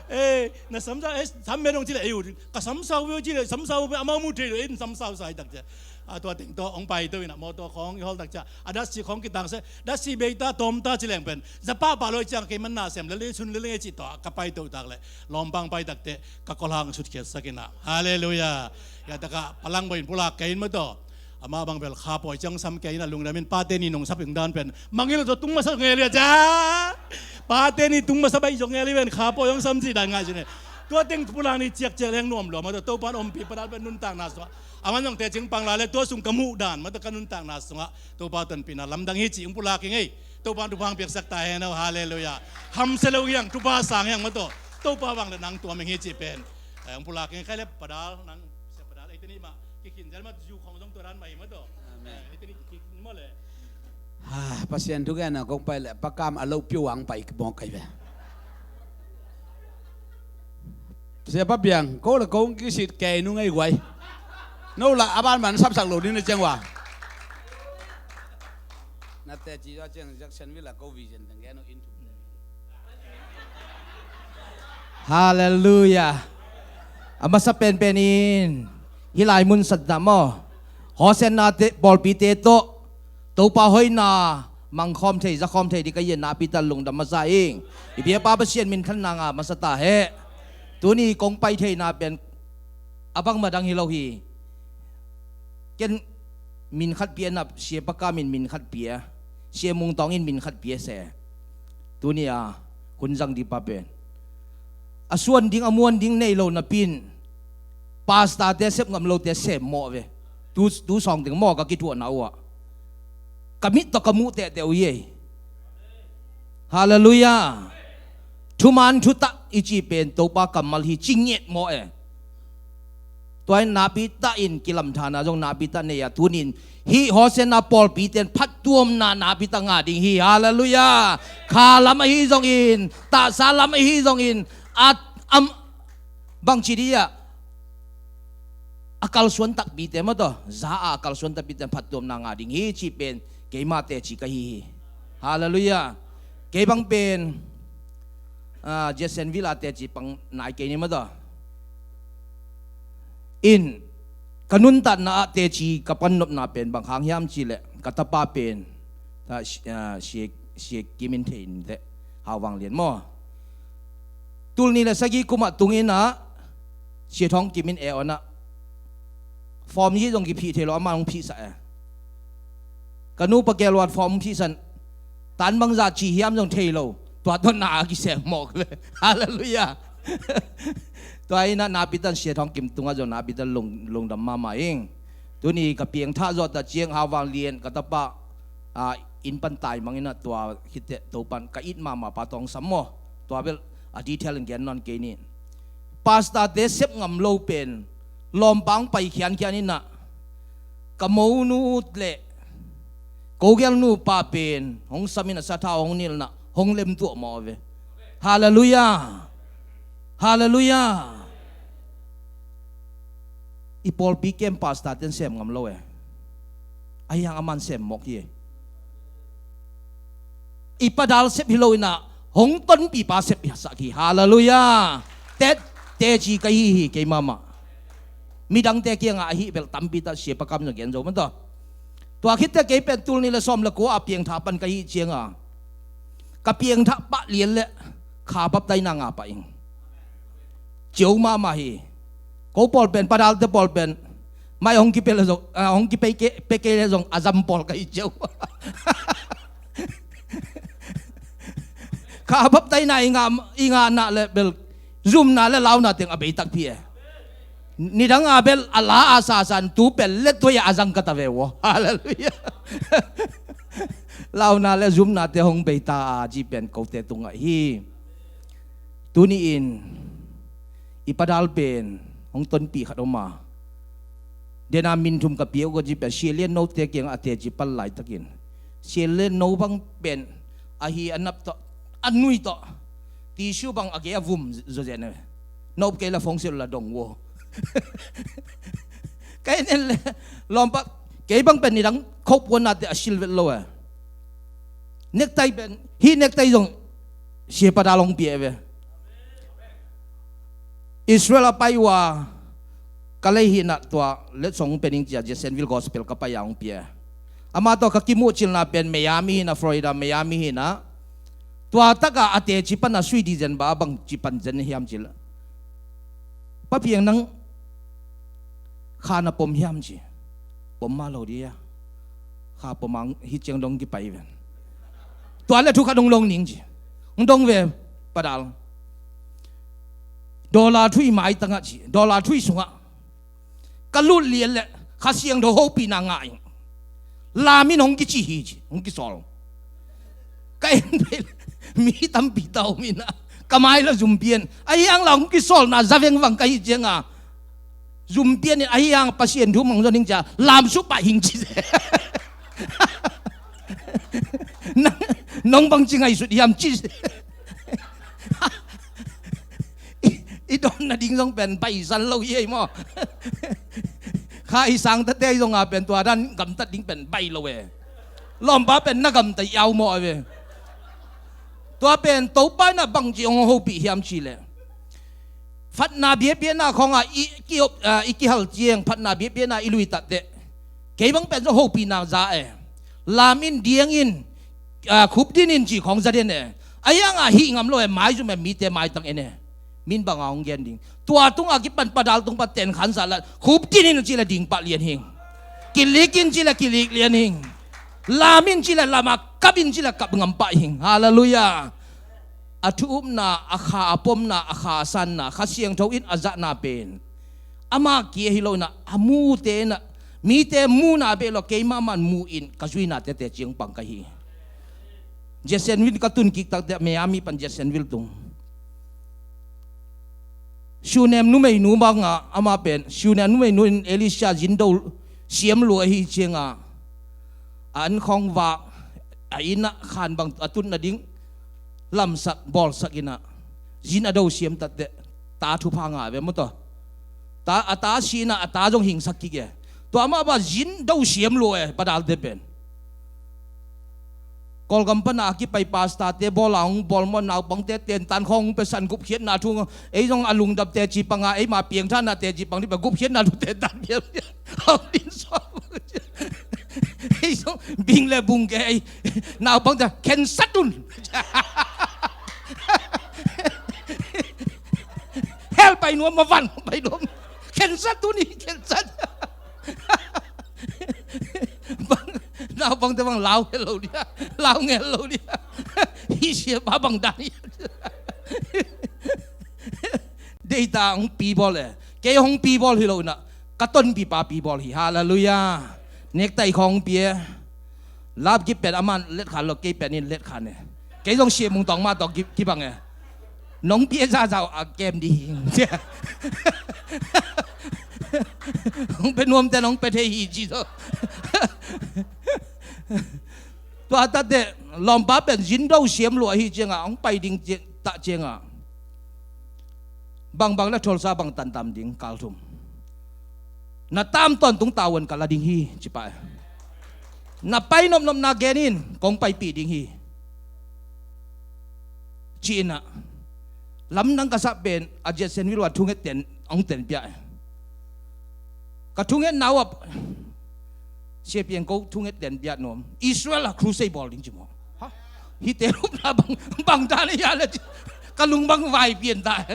E, na sam sau, e, sam me dong ci leh ei ut, ka sam sau veu ci leh, sam sau veu, amau mu thei lo, ei sam sau sa i tak ciang. A, tua teng tawh hong paito inah, mawtaw khawng i hawl tak ciang, a datsi khawng kitangse, datsi beita tawmta ci leng pen za pahpah lo ai ciang, kei man nasem lel ing, sun lel ing ei cih tawh ka paito tak leh, lawmpa hong pai takteh ka kolhang sutkhiatsak inah. Hallelujah. Hia takah Palang bawi in pulak kei in maw tua. Amah bang bel kha pawi ciang sam kei inah, lungdam in, pate ni nungsap ing dan pen mangngilh tawh tung masa ngelh hi a cia. Pate ni tung masa baih zong ngelh hi ven, kha pawi hong sam cih dan ngaihsun e. Tua teng pulak ni ciakciak leng nuam lua maw tua, Topa in ompih padal pen nuntakna sungah. Aman zong teci hong pang lai leh tua sung ka muh dan maw tua, ka nuntakna sungah Topa tonpihna lamdang hi cih hong pulak ing ei. Topa in thupha hong piaksak ta hen aw, hallelujah. Hamsia lo hiang, thupha sang hiang maw tua, Topa vang leh nang tuam ing hi cih pen, eh, hong pulak ing ei. Khai leh padal nang, sia padal, eite nih mah kikhin zel mah, zu khawng zong tua dan mah hi maw tua. Amen. Eh, eite nih kikhin maw leh. Ha, Pasian thugen a kong pai leh Pa Kam a lo piu ang pai mawk kai ve. Sia Pa Biang, ko le ko kisit kei nung ei guai. No lah a banban sapsak lo ding na ciang ua. Na teci zaw ciang Jacksonville ah ko vision teng gen uh in thum. Hallelujah. A masa penpen in hih lai mun satna maw, Hosanna te, pawlpite tawh Topa hoihna mangkhawm thei, zakhawm thei ding ka hih a, nakpi tak lungdam masa ing. I biapa Pasian minthanna ngah masa ta hen. Tuni kong pai theihna pen a bangmah dang hi lo hi. Ken min khat pia, na Sia Pa Kam in min khat pia, Sia Mung Tawng in min khat pia se. Tuni a hun zang ding pa pen a suan ding a muan ding nei lo napi in, pastorte sep ngam lote sem mawh ve. Tu, tu sawng teng maw ka kithuahna uh ah ka mit tawh ka muh tehteh uh hi ei. Hallelujah. Thuman thutak i cih pen Topa kammal hi ci ngiat mawh e. Tua in nakpi tak in kilamthana zong nakpi tak nei a, tunin hih Hosanna pawlpite in phattuamna nakpi tak ngah ding hi. Hallelujah. Kha lam ahi zongin, tahsa lam ahi zongin, a, am, bangci dih ah, a kalsuan takpite maw tua, za a kalsuan takpite in phattuamna ngah ding hi cih pen keimah teci ka hi hi. Hallelujah. Kei bang pen, ah, Jacksonville ah teci pang nai kei ni maw tua. In ka nuntakna ah teci ka pan nopna pen bang hang hiam cih leh ka tapa pen, ah, Sia, ah, Sia, Sia Kim in thei in teh, Hau Vang Lian maw. Tul nih le sagih kum ah tung in ah, Sia Thawng Kim in e on ah, form hi zong kiphih thei lo, amah hong phihsak e. Ka nu Pa Kyaw Luat form hong phihsak, tan bangzah ci hiam zong thei lo, tua tawh na a kisem mawk ve. Hallelujah. Tua in ah nakpi tak in Sia Thawng Kim tungah zong nakpi tak in lung, lungdam mahmah ing. Tuni ka piangthak zawh tak ciang Hau Vang Lian ka tapa, ah, inn pan taimang in ah, tua khit teh Topa in ka it mahmah pa tawh hong sam maw. Tua bel a detail in gen nawn kei ni. Pastorte sep ngam lo pen lawmpa hong pai khiankhian in ah, ka monu le Ko gel nupa pen hong sam in a sathau hong nilh na hong lem tuah mawh ve. Halleluiah. Halleluiah. I pawlpi kem pastor ten sem ngam lo e. Ahi hang aman sem mawk hi e. I padal sep hi lo in a hong tonpipa sep sak hi. Halleluiah. Tet teci ka hi hi kei mahmah. Midangte kiangah ahi bel tampi tak sia pakam zong gen zo man tawh. Tua khitte kei pen tul nih le sawm le kua a piangthak pan ka hih cianga ka piangthak pah lian le kha baptaina ngah pah ing. Ciau mahmah hi. Ko pawl pen, padalte pawl pen mai hong kipia le zong, ah, hong kipia kei, pia kei le zong a zam pawl ka hi ciau. Kha baptaina i ngah, i ngah na le bel zumna le launa teng a bei takpi e. Nidang a bel a la a sasan tu pel le tuai a zang ka ta ve ua. Halleluiah. Launa le zumnate hong bei ta a ci pen kote tungah hi. Tuni-in i padal pen hong tonpih khat om a, dena min thum ka pia uh ka ci pen Sia Lian Note kiangah a teci pan laitakin Sia Lian No bang pen ahi a nap tawh a nui tawh tissue bang a gei a vum zawzen e. Nop kei la fong sil la dong wo. Ka en en le lawmpa kei bang pen nidang khop puannate a sil vet lo e. Nektai pen hih nektai zong sia padal hong pia e ve. Israel a pai uh a ka lei hi na tua letsong pen ing cia Jacksonville Gospel ka pai a hong pia. Amah tawh ka kimuhcilna pen Miami hi na, Florida Miami hi na. Tua taka a teci pan a sui December a bang ci pan zen hiam cila. Pa Piang nang kha na pom hiam ci. Pom mah lo dia. Kha pom ang hi ciang dong kipai ven. Tua le thu khat hong dong ning ci. Hong dong ve padal. Dollar thui maitangah ci. Dollar thui sungah ka lut lian le Kha Siangtho hopihna ngah ing. Lam in hong kici hi ci, hong kisawl. Ka en pen mi tampi ta om in a ka mai la zum pian. Ahi hang la hong kisawlna za vengvang ka hi cianga zum pian in ahi hang Pasian thu mang zon hing cia lam suh pah hing ci. Nang, nong bang ci ngaihsut hiam ci. I, i dawn nading zong pen baisan lo hi ei maw? Kha i sang tate zong a pen tua dan gamtat ding pen bai lo e. Lawmpa pen na gamta i au maw a ve. Tua pen Topa in a bangci hong hopih hiam ci le phatna biakpiakna khawngah i, ki, ah, i kihal ciang phatna biakpiakna i lui tatte kei bang pen zong hopihna za e. Lam in diang in, ah, khup din in ci khawng za den e. Ahi hangah hih ngam lo e, maizum e, mite maitang en e. Min bangah hong gen ding. Tua tungah kipan padal tung pan ten khan sah la khup din in ci le ding pah lian hing. Kilik in ci le kilik lian hing. Lam in ci le lamah kap in ci le kap ngam pah hing. Halleluiah. A thu-upna, a kha a pomna, a kha a sanna, Kha Siangtho in a zahna pen amah kia hi lo in a, a mute in a, mite muna beh lo keimah man mu in ka zuina tete ciang pang ka hi. Jacksonville ka tun kik takte Miami pan Jacksonville tung. Shunem numeinu bangah amah pen Shunem numeinu in Elisha zindo siam lua ahi ciangah a an khawng vak a inn ah khan bang a tut nading lamsak bawlsak in a zin a do siam tatte ta thupha ngah ve maw taw. Ta, a ta si in a ta zong hingsak kik e. Tua mah bang zin do siam lua e padalte pen. Kawlgam pana a kipai pastorte bawl a hong bawl maw, naupangte tentan khawng hong pia san gupkhiatna thu, ei zong a lungdam teci panga eima piangthakna teci pang dih pia gupkhiatna thu tentan pia pia hong din suak. Ei zong bing le bung ke ei naupangte khensat un. Hell pai nuam ma van pai nuam. Khensat un hi khensat. Bang, naupangte bang lau ngel lo dia, lau ngel lo dia. Hi sia pa bang dan hi. Deita hong pi bawl e. Kei hong pi bawl hi lo in a ka tonpipa pi bawl hi. Halleluiah. Nektai khawng pi e. Lap kip pen aman letkhan lo kei pen in letkhan e. Kei zong sia mungtawng mah tawh ki, kibang e. Nong pia zazau a kem ding hi. Hong pia nuamte nong pia thei hi ci tawh. Tua tateh lawmpa pen zindo siam lua hi ciangah hong pai ding ci-, tah ciangah, bangbang le Tulsa bang tantam ding, kalthum. Na tam tawntung tavuan ka la ding hi, ci pah e. Na pai nopnop na gen in, kong paipih ding hi, ci-in ah, lamdang ka sah pen a Jacksonville ah thunget ten, hong ten piak e. Ka thungetna uh ah, Sia Piang, ko thunget ten piak nuam. Israel ah crusade bawl ding ci maw. Ha? Hihte lupna bang, bang dan a hia le ci. Ka lung bang vai pian ta e.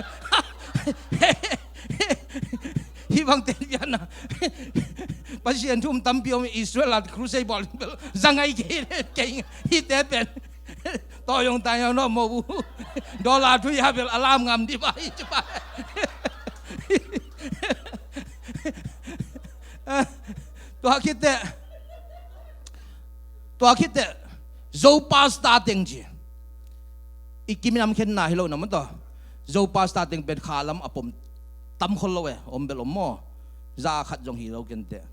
Hih bang ten piakna. Pasian thu um tampi om, Israel ah crusade bawl ding bel za ngai kei le kei. Hihte pen tawh zong tai hau naw maw bu. Dollar thu ya bel a lam ngam dih bang hi ci pah e. Tua khit teh, tua khit teh Zo pastor teng ci. I kiminam khenna hi lo na maw taw. Zo pastor teng pen kha lam a pom tam khol lo e, om bel om maw. Za khat zong hi lo ken teh.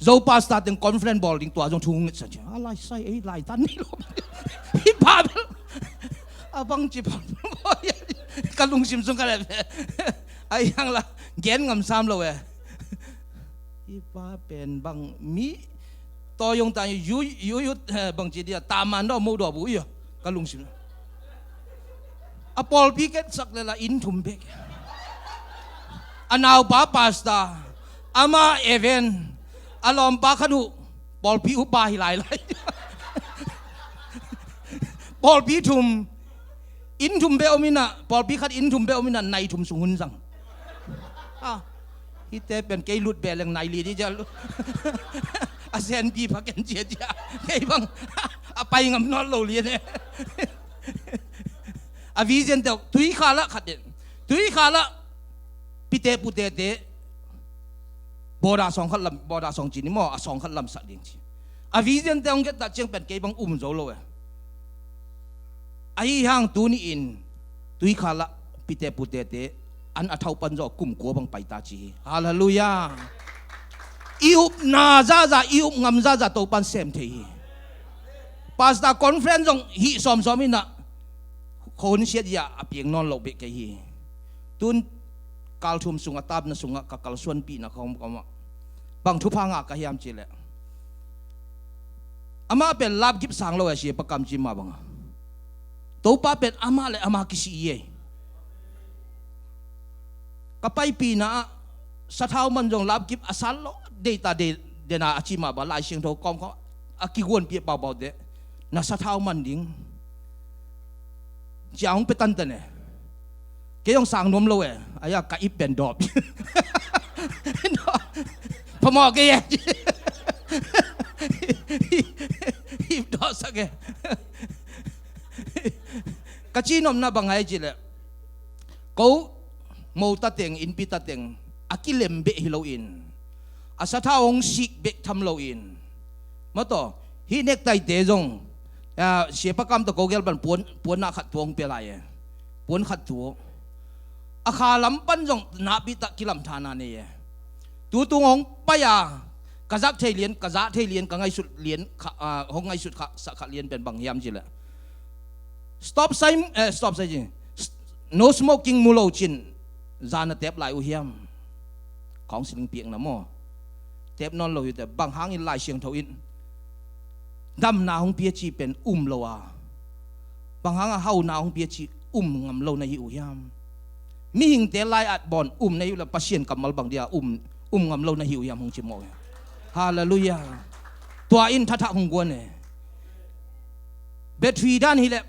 Zo pastor teng conference bawl ding, tua zong thu ngetsak ci. A lai sai ei, lai tan ni lo. Hih pa bel a bang ci pa. Ka lungsim sung ka le. Ai hang la gen ngam sam lo e. Hih pa pen bang mi, tawh zong tai yu, yu, yu, eh, bang ci dia, taman daw mo daw bu ia. Ka lungsim. A pawlpi ketsak le la inn thum bek. A naupa pastor, ama event, a lawmpa khat uh pawlpi upa hi lailai. Pawlpi thum, inn thum bek om in ah, pawlpi khat inn thum bek om in ah, nai thum sung hun zang. Ah, hihte pen kei lut beh leng nai li di cial. A senpi pha ken cia cia. Kei bang a pai ngam nawn lo lian e. A vision teuh, Tuikhal ah khat den. Tuikhal ah pite putete boda sawng khat lam, boda sawng ci ni maw, a sawng khat lamsak ding ci. A vision teuh hong get ta ciang pen kei bang um zo lo e. Ahi hang tuni in Tuikhal ah pite putete an a thau pan zaw kum kua bang pai ta ci hi. Halleluiah. I upna zaza, i up ngam zaza Topan sem thei hi. Pastor conference zong hih sawmsawm in ah khon siat ia a piang nawn lo beh kei hi. Tun kalthum sungah, tapna sungah ka kalsuanpihna ka om ka om ah bang thupha ngah ka hiam cih leh, amah pen lapkip sang lo a, Sia Pa Kam ci mah bangah. Topa pen amah le amah kisih hi ei. Ka paipihna ah sathau man zong lapkip a sat lo, deita dei dena a ci mah bang, Lai Siangtho kawmkawm a kiguanpih a paupau teh, na sathau man ding cia hong pia tantan e. Kei hong sang nuam lo e. Aia ka ip pen dawp. Phamawh kei e. Ip dawpsak e. Ka ci nopna bang hai cih leh, ko mo tateng, innpi tateng a kilem beh hi loin, a sathau hong sik bek tham loin, mataw, hih nektaite zong, ah, Sia Pa Kam tawh ko gel pan puan, puanna khat tuang pia lai e. Puan khat tu a kha lam pan zong nakpi tak kilamthana nei e. Tutung hong pai a ka zak thei lian, ka zak thei lian, ka ngaihsut lian kha, ah, hong ngaihsut kha, sak kha lian pen bang hiam cih leh, stop sign, eh, stop sign ci. No smoking mu lo cin, zan a tep lai uh hiam? Counseling piakna maw. Tep nawn lo hi teh, bang hangin Lai Siangtho in damna hong pia ci pen um lo a, bang hangah hauna hong pia ci um ngam lo na hi uh hiam? Mihingte lai-at bawn um na hi uh le Pasian kammal bang dia um, um ngam lo na hi uh hiam hong ci mawk e. Halleluiah. Tua in thathak hong guan e. Battery dan hileh,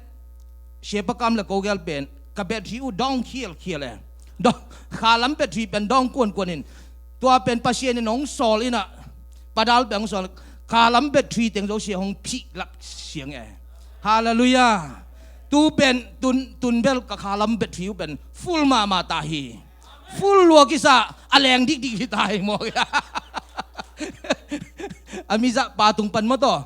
Sia Pa Kam le ko gel pen ka battery uh dawng khialkhial e. Dawng, khalam battery pen dawng kuankuan in, tua pen Pasian in hong sawl in ah, padal pen hong sawl, khalam battery teng zosia hong phih lak siang e. Halleluiah. Tu pen tun, tun bel ka khalam battery uh pen full mahmah ta hi. Full lua kisa, a leng dikdik hi ta hi maw. A mizah pa tung pan maw taw.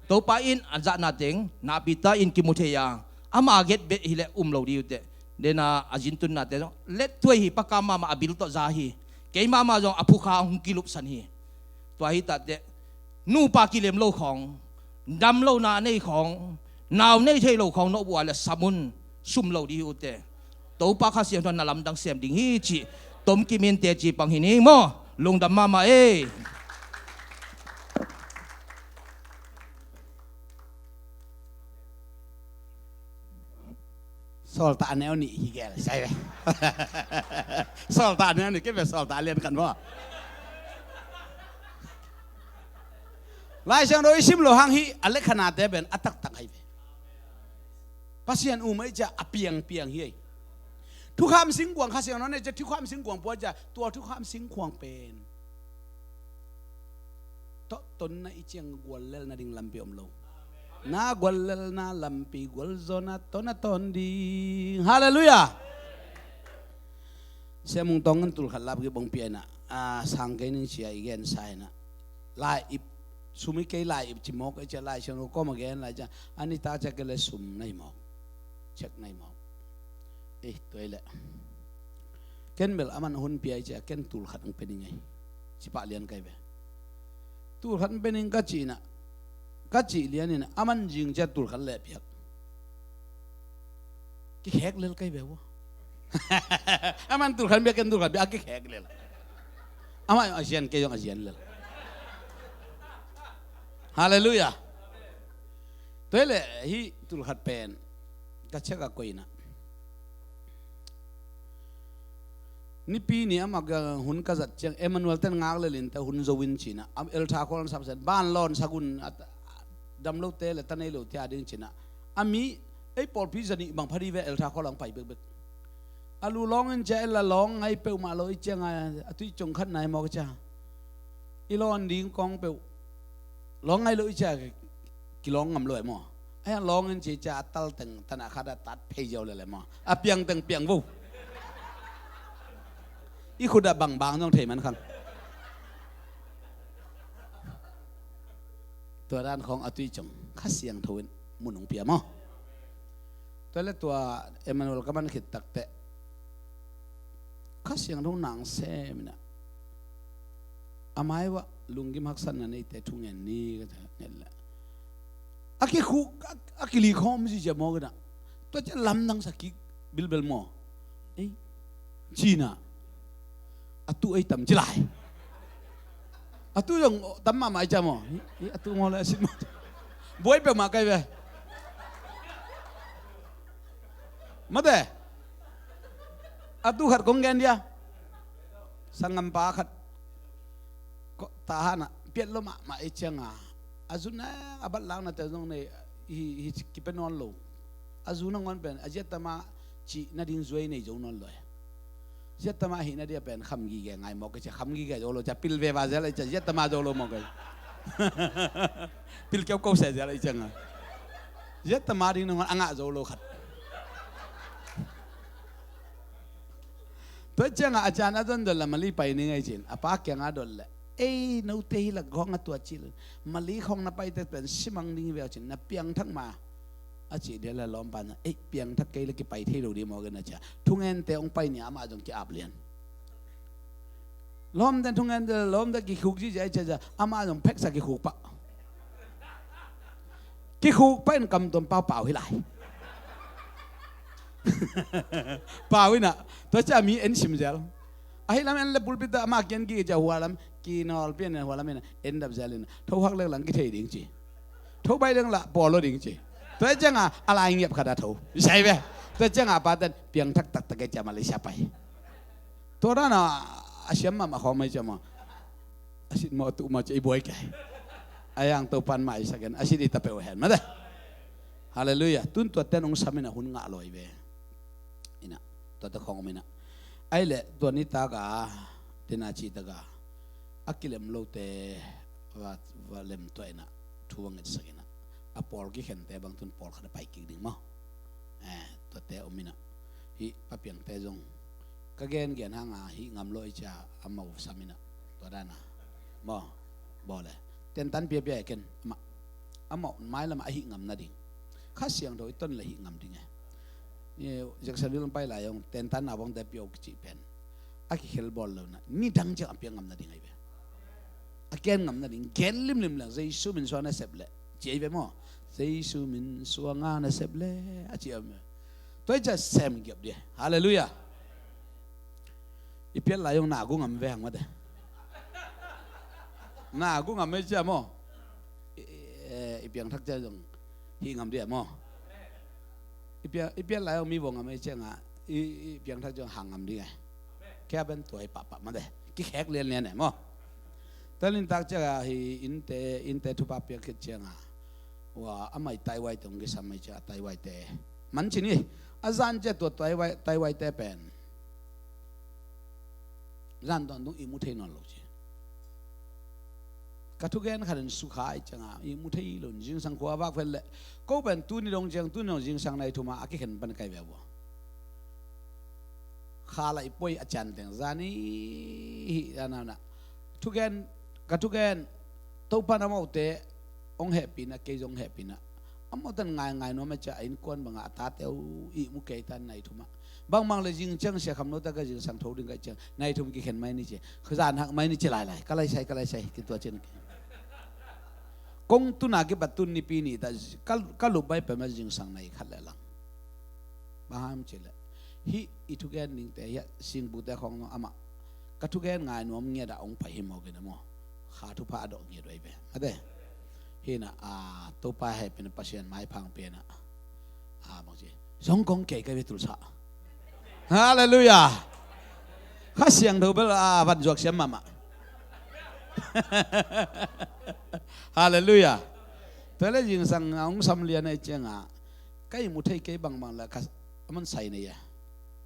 Topa in a zahna teng nakpi ta in kimu thei a, ama get beh hileh um lo dih uh teh. Dena a zinthunnate zong let thuai hi, Pa Kam mahmah a bil tawh za hi. Kei mahmah zong a phukha hong kilupsan hi. Tua hi tahteh nupa kilem lo khawng, Dam lo na nei khawng, nau nei thei lo khawng na up uh a leh sam un, sum lo ding hi ute. Topa Kha Siangtho in na lamdang sem ding hi cih tomkim in teci pang hi ning maw. Lungdam mahmah ei. Sawltak a neu nih hi gel sai ve. Sawltak a neu nih kei ve, Sawltak a lian khat maw. Lai Siangtho i sim lo hang hi a lekhanate pen a taktak ahi ve. Pasian um ahi ciah a piangpiang hi ei. Thukham singkuang Kha Siangtho nei ciah thukham singkuang pua ciah tua thukham singkuang pen tawh tonna i ciang guallel nading lampi om lo. Na guallelna lampi gualzawhna tawh na tawn ding. Halleluiah. Siamung tawng in tulkhat lap kibong pia inah a sang kei ning cia i gensa inah lai ip sum i kei lai ip ci mawk i cia Lai Siangtho kawm a gen lai cia a ni ta cia kei le sum na hi mawk. Cek na hi mawk. Ei tuai leh ken bel a man hun pia i cia ken tulkhat ang pe ning ei. Ci pah lian kai ve. Tulkhat ang pe ning ka cih inah ka cih lian inah a man zing cia tulkhat leh piak. Kikhek lel kai ve ua. A man tulkhat bia ken tulkhat bia a kikhek lel. Amah a zian kei zong a zian lel. Halleluiah. Tuai leh hih tulkhat pen ka cek a koih inah nipi ni amah hun ka zat ciang Emmanuel ten ngak lelin te hun zo in cinah am eltha khual an sapsen ban lawn sagun dam lote le ta nei lote a ding cinah a mi ei pawlpi zanih bang phadi ve eltha khual ang pai bekbek. A lu lawng in cia ella lawng ngai peuhmah lo i cianga a tuih congkhat nai mawk cia i lawn ding kawng peuh lawng ngai lo i cia kilawng ngam lo e maw. A hian lawng in ci cia a tal teng tanah khat a tat phei ziau lele maw a piang teng piang vo. I khut a bangbang zong thei man khang. Tua dan khawng a tuih cong Kha Siangtho in mun hong pia maw. Tua le tua Emmanuel ka man khit takteh Kha Siangtho nang sem inah a mai uah lunggim haksatna neite thungen ni ka nget le a kikhuk a kilikhawm zizia maw ka inah tua cia lamdang sa kik bilbel maw. Ei cinah a tu ei tam ci lai. A tu zong tam mahmah i cia maw. A tu maw le a sin maw. Buai peuhmah kai ve. Mate a tu khat kong gen dia. Sanggampa khat tahanah piat lo mahmah i cianga a zun a bat lakna te zong nei hi kipe nawn lo. A zu nangawn pen a ziattama cih nading zuai nei zo nawn lo e. Ziattama hih nadia pen kham gige ngai mawk ka cia kham gige zo lo cia pil veva zel a i cia ziattama zo lo mawk ka pil keu ko se zel a i cianga ziattama ding nangawn a ngah zo lo khat. Tua cianga a can a zon dot la mali pai ni ngai cin a pa kianga dot le ei note hi lak gawng a tua cil mali khawng na paite pen simang ding hi veu cin na piangthak ma a cih dia le lawmpa na ei piangthak kei le kipai thei lo ding maw gen a cia thungente hong pai nia amah zong ki-ap lian. Lawmte thungente le lawmte kikhuk zizia i cia cia amah zong pheksa kikhuk pah. Kikhuk pah in kamtuam pau pau hi lai. Pau inah tua cia mi en sim zel. Ahi lam en le pulpit ah amah kian ki cia hualam kinawl pian hualam inah en dap zel inah tho hak lek lang kithei ding ci. Tho bai deng lah pawl lo ding ci. Tua cianga a lai ngiap khat a tho sai ve. Tua cianga a paten piangthak taktak e cia Malaysia pai. Tua dana a siam mahmah khawm ei cia maw. A sit maw a tuh maw cia i buai kai. A yang Topan maisak en a sit i ta peuh hen mate. Halleluiah. Tun tua ten hong sam inah hun ngah lawi ve. Inah tua te khawng om inah ai leh tua nitaka dena citaka a kilem lote va lem tua inah thu va ngetsak inah a pawl kikhente bang tun pawl khat a pai kik ding maw. Eh, tuate om inah hih papiangte zong ka gengen hanga hih ngam lo i cia a mau sam inah tua dana maw. Baw le tentan piapia e ken amah amah mailamah a hih ngam nading Kha Siangtho i ton le hih ngam ding e. Jackson vil pai lai ong tentan na bangte piau kicih pen a kikhel bawl lo na nidang ciang a piang ngam nading ahi ve. A gen ngam nading gen limlim leng Jesu min suan a sep leh Ci ei ve maw. Jesu min suanga na sep le a ci a maw. Tua i cia sem giap dia. Halleluiah. I piat lai ong na gu ngam ve hang mate. Na gu ngam ei cia maw. I, i, i piangthak cia zong hi ngam dia maw. I pia, i piat lai ong mi vong ngam ei cia nga. I, i piangthak zong hang ngam dia. Kia ben tuai pahpah mate. Kikhek lianlian e maw. Tua lintak cianga hi innte, innte thupha piak khit cianga. Ua, amai taiwai tong kisam mai cia taiwai te. Man cin hi. A zan cia tua taiwai, taiwai te pen. Zan tawntung i mu thei nawn lo ci. Ka thugen khat in sukha i cianga i mu thei lo zingsang khua vak vel le. Ko pen tuni dong ciang tuni dong zingsang nai thuma a kikhen pan kai ve vua. Kha lai poi a cian teng zani hi ana na. Thugen, ka thugen, Topa na maute ong hehpina, kei zong hehpina. Amau tan ngai ngai nuam a cia a innkuan banga a tate uh i mu kei tan nai thuma. Bangmang le zing ciang sia kham nota ka zingsang tho ding ka ciang nai thum kikhen mai ni cia. Khazan hak mai ni cia lai lai. Ka lai sai, ka lai sai. Kitua cian. Kong tuna kipat tun nipi ni ta ka, ka lup bai pema zingsang nai khat le lang. Bang hang ci le. Hi i thugen ningte hi a singpute khong no amah. Ka thugen ngai nuam ngiat a ong pai hi maw kina maw. Kha thupha a dawh ngiat vai ve. Ate. Hina a Topa hehpina Pasian maiphang pena. A bang ci. Zong kong kei kai ve tulsa. Halleluiah. Kha Siangtho bel a van zuak siam mahmah. Halleluiah. Tua le zingsang a ong sam lian a i cianga. Ka i mu thei kei bangbang la ka aman sai nei a.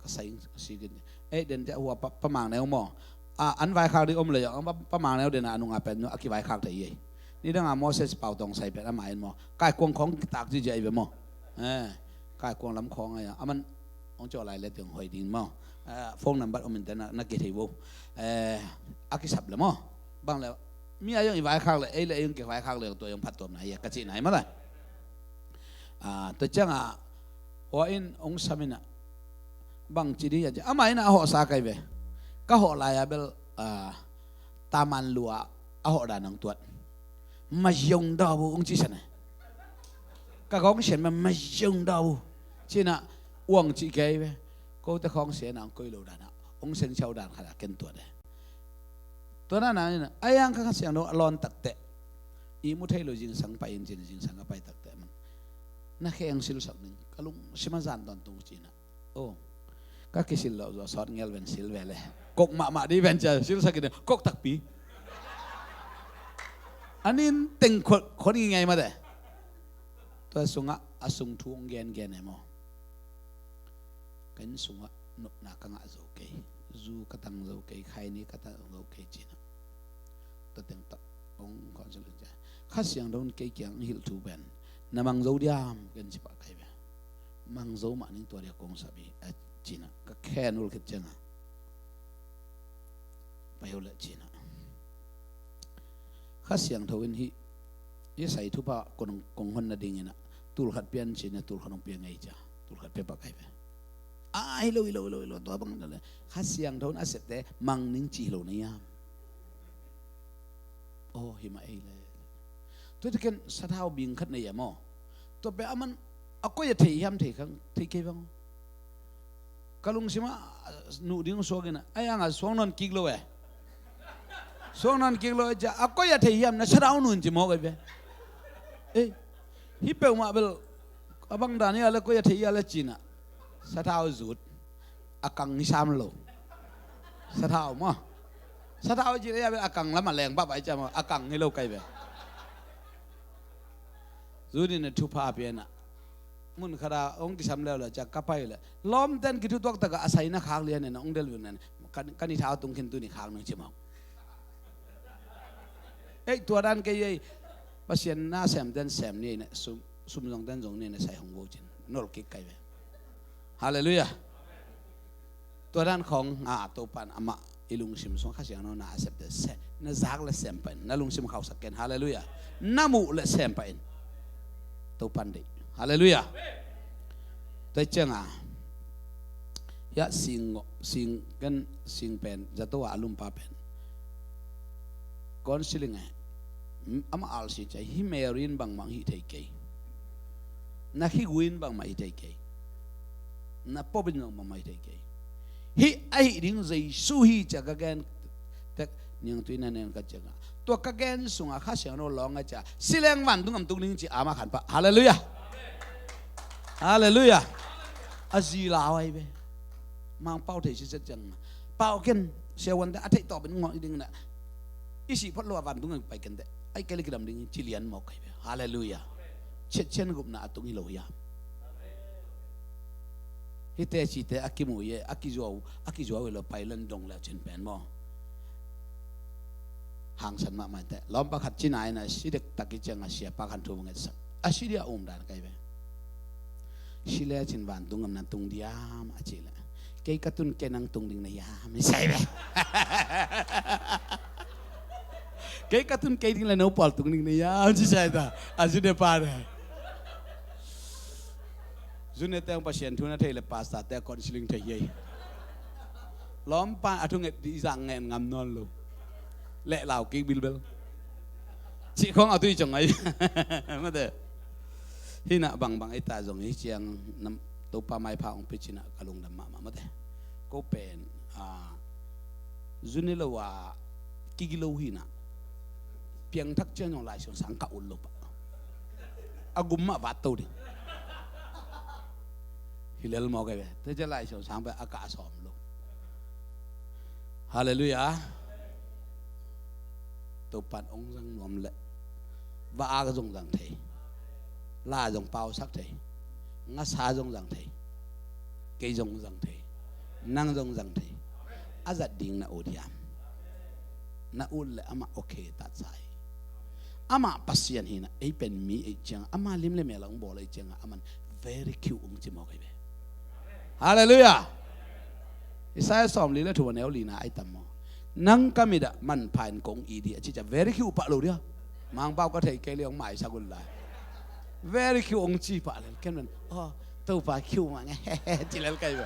Ka sai sikin. Ei den cia hua pa, pa mang neu maw. A, an vaikhak ding om le zong pa, pa mang neu den a nunga pen nu a kivaikhak thei ei. Nidanga Moses pau tong sai pen ama in maw. Kai kuang khong kitak ci cia i ve maw. Eh, kai kuang lam khong a ya. Aman ong cio lai le tiang hoi ding maw. Eh, phone number om in te na, na kithei vo. Eh, a kisap le maw. Bang le mi a zong i vaikhak le, ei le ei zong kivaikhak le tua zong phattuam na hi a ka ci nai maw lai. Ah, tua cianga hua in ong sam ina bang ci ding a ci. Ama ina a hawhsa kai ve. Ka hawh lai a bel, ah, taman lua a hawh dan ang tuat. Maziong daw bu ong ci san e. Ka kong sian ma maziong daw bu. Cina uang ci kai ve. Ko te kong sian ang koi lo dan a. Ong seng chau dan khat a ken tuat e. Tua na na ina, a yang ka Kha Siangtho a lawn takte. I mu thei lo zingsang pai in cin zingsang ka pai takte man. Na kheng silsak ning, ka lungsim a zan tawntung cina. Oh, ka kisil lo zaw sawt ngel ven sil ve le. Kok mahmah di ven cia silsak in kok takpi. A nin teng khon, khon ngi ngai mate. Tua sungah, a sung thu ong gen gen e maw. Ka inn sungah nopna ka ngah zo kei. Zu ka tang zo kei, khaini ka tang zo kei cina. Tua teng tak ong kong sa lo cia. Kha Siangtho in kei kiang hilh thu pen. Na mang zo diam ken ci pah kai ve. Mang zo mah ning tua dia kong sa bi a cina. Ka khen ul khit cianga. Pai uh le cina. Kha Siangtho in hi, hi sai thupha kong, kong hon nadingin a, tulkhat pian cina, tulkhat hong pia ngei cia, tulkhat pia pah kai ve. A, hi lo, hi lo, hi lo, hi lo, tua bang le. Kha Siangtho in a septe, mang ning ci hi lo na iam. Oh, hi mah ei le. Tua te ken sathau bing khat nei a maw. Tua pe aman, a koi a thei hiam thei khang, thei kei bang. Ka lungsim ah nuh ding suak in a, a yang a suang nawn kik lo e. Suang nawn kik lo e cia, a koi a thei hiam na sathau nun ci mawk e ve. Ei, hi peuhmah bel, a bang dan hi a le koi a thei hi a le cina. Sathau zut, a kang hi sam lo. Sathau maw. Sathau cina hi a bel a kang lam a leng bap a i cia maw, a kang hi lo kai ve. Zut in a thupha pian a. Mun khat a ong kisam leuleu cia ka pai le. Lawmten kithutuak taka a saina khak lian in a ong del vin nen. Kan, kan i thau tung khin tuni khak nung ci mawk. Ei, tua dan kei ei. Pasian na sem den sem ni ei na sum, sum zong den zong ni ei na sai hong vo cin. Nol kik kai ve. Halleluiah. Tua dan khong a Topan amah i lungsim sung Kha Siangtho na a septe se, na zak le sem pah in, na lungsim khausak ken. Halleluiah. Na muh le sem pah in. Topan deih. Halleluiah. Tua cianga hiah sing, sing ken sing pen zato a lumpa pen. Kon siling e. Amah alsi ciah, hih Mary in bangmah hih thei kei. Na khigui in bangmah hih thei kei. Na pop in zong bangmah hih thei kei. Hih ahih ding Jesu hi ciah ka gen tek, niangtui na nen ka ciangah, tua ka gen sungah Kha Siangtho lawng a ciah, si leng vantung gam tung ding ci, amah khan pah. Halleluiah. Halleluiah. A zi lau ai ve. Mangpau thei siset ciang, pau ken, siavuante a theih tawpin ngawh ding na. I sih phot lo a vantung gam pai kenteh, ai kei le kidam ding ci lian mawk kai ve. Halleluiah. Chiatchian gupna a tung hi lo hiam? Hihte cihte a kimu hi, a kizuau, a kizuau hi lo, pai lendong le cin pen maw. Hangsan mahmah inteh. Lawmpa khat cina in a si dektak hi ciangah siapa khan thu va ngetsak. A si dia um dan kai ve. Si le cin vantung gam na tung diam a cih leh, kei ka tun kei nang tung ding na hiam, i sai ve. Kei ka tun kei ding le no pawl tung ding na hiam, ci sai ta. A zune pa de. Zune teng Pasian thu na thei le pastor te counseling thei hi. Lawmpa a thu nget dih zang ngen ngam nawn lo. Leh lau kik bilbel. Cih khong a tui cong ai. Mate. Hinah bangbang ei ta zong hi ciang nam Topa maipha hong pia cinah ka lungdam mahmah mate. Ko pen, a, zune lo a kigilo hinah. Piangthak ciang zong Lai Siangtho sang kah ut lo pah. A gum mah vat to ding. Hi lel mawk ai ve. Tua ciah Lai Siangtho sang pen a kah sawm lo. Halleluiah. Topan hong zang nuam leh va-ak zong zang thei. La zong pausak thei. Ngasa zong zang thei. Kei zong zang thei. Nang zong zang thei. A zat ding na ut hiam? Na ut le amah okay tatsa hi. Amah Pasian hinah, ei pen mi ei ciangah, ama lim le mel a hong bawl ei ciangah, aman very cute hong ci mawk ai ve. Halleluiah. Isaiah sawmli le thum a neu lina ai tam maw? Nang ka mitah manpha in kong it hi a ci ciah very cute pah lo dia. Mangpau ka thei kei le hong maisak un lai. Very cute hong ci pah le ken man, aw, Topa cute mah nge, ci lel kai ve.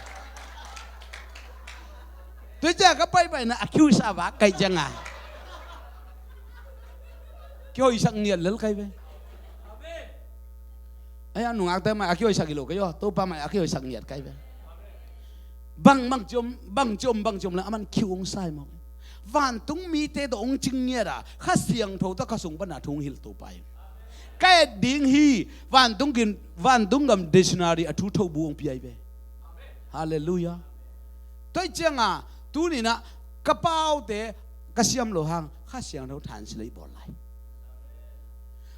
Tua ciah ka paipaina a cute sa vak kai cianga. Kihoihsak ngiat lel kai ve. Ai a nungakte mai a kihoihsak hi lo kai aw, Topa mai a kihoihsak ngiat kai ve. Bang, bang ciom, bang ciom, bang ciom le aman cute hong sa hi mawk. Vantung mite tawh hong cing ngiat a, Kha Siangtho tawh ka sung pana thu hong hilh Topa in. Ka et ding hi, vantung gam, vantung gam dictionary a thu thobu hong pia hi ve. Halleluiah. Tua hi cianga, tuninah ka paute ka siam lo hang, Kha Siangtho translate bawl lai.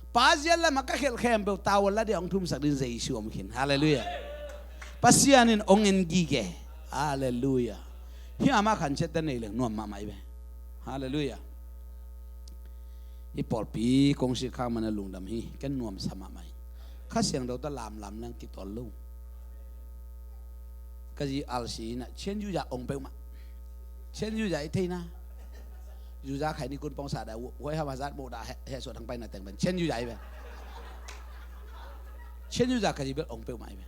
Pa ziat lamah ka khelh khempeuh tawh la dia hong thumsak ding Jesu om khin. Halleluiah. Pasian in hong en gige. Halleluiah. Hih amah khan ciatte nei leng nuam mahmah hi ve. Halleluiah. Hih pawlpi kong si khang mana lungdam hi. Ken nuamsa mahmah hi. Kha Siangtho tawh lamlam leng kitawl lo. Ka zi alsi inah Chin Yuja ong peuhmah. Chin Yuja i theina. Yuja khaini kun pawngsa da huai hama zat moh da heh suah thang paina teng pen Chin Yuja i ve. Chin Yuja ka zi bel ong peuhmah i ve.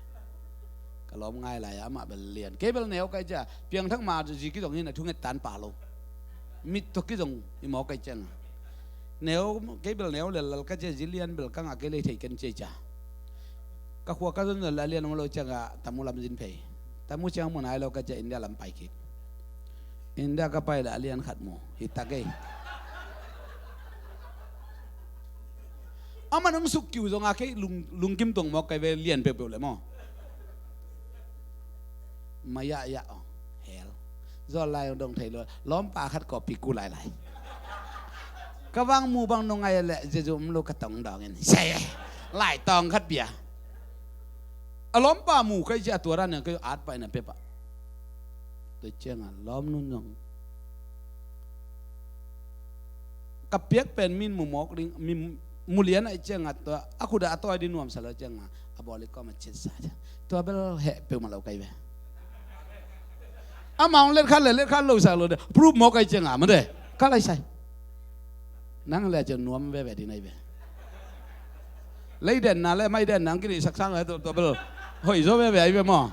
Ka lawm ngai lai amah bel lian. Kei bel neu kai cia piangthak ma zi kizong hina thunget tan pa lo. Mit thok kizong i mawk kai cianga. Neu kei bel neu lel lal ka cia zi lian bel ka ngah kei lei thei ken cia i cia. Ka khua ka zon zon la lian om lo cianga tamu lam zin phei. Tamu ciang mun ai lo ka cia India lam pai kik. India ka pai la lian khat mu hi ta kei. Aman hong suk kiu zonga kei lung, lungkim tong mawk kai ve lian peuhpeuh le maw. Maya ya ong hel. Zol lai ong dong thei lo. Lawmpa khat kawpi ku lai lai. Ka vang mu bang nung ai le zezu um lo ka tong dong in. Sei. Lai tong khat bia. A lawmpa mu kai cia tua ran nang kai at pai na pepa. Tua cianga lawm nun zong ka piak pen min mu mawk ding, min mu lian ai cianga tua a khuda a tawi ding nuamsa lo cianga a bawli kawma citsa cia. Tua bel heh peuhmah lo kai ve. Amah hong let khat le let khat lo sak lo de proof mawk ai cianga made. Ka lai sai. Nang le cian nuam veve ding ai ve. Lei denna le mai denna ang kini sak sang ai tua bel hoi zo veve ai ve maw.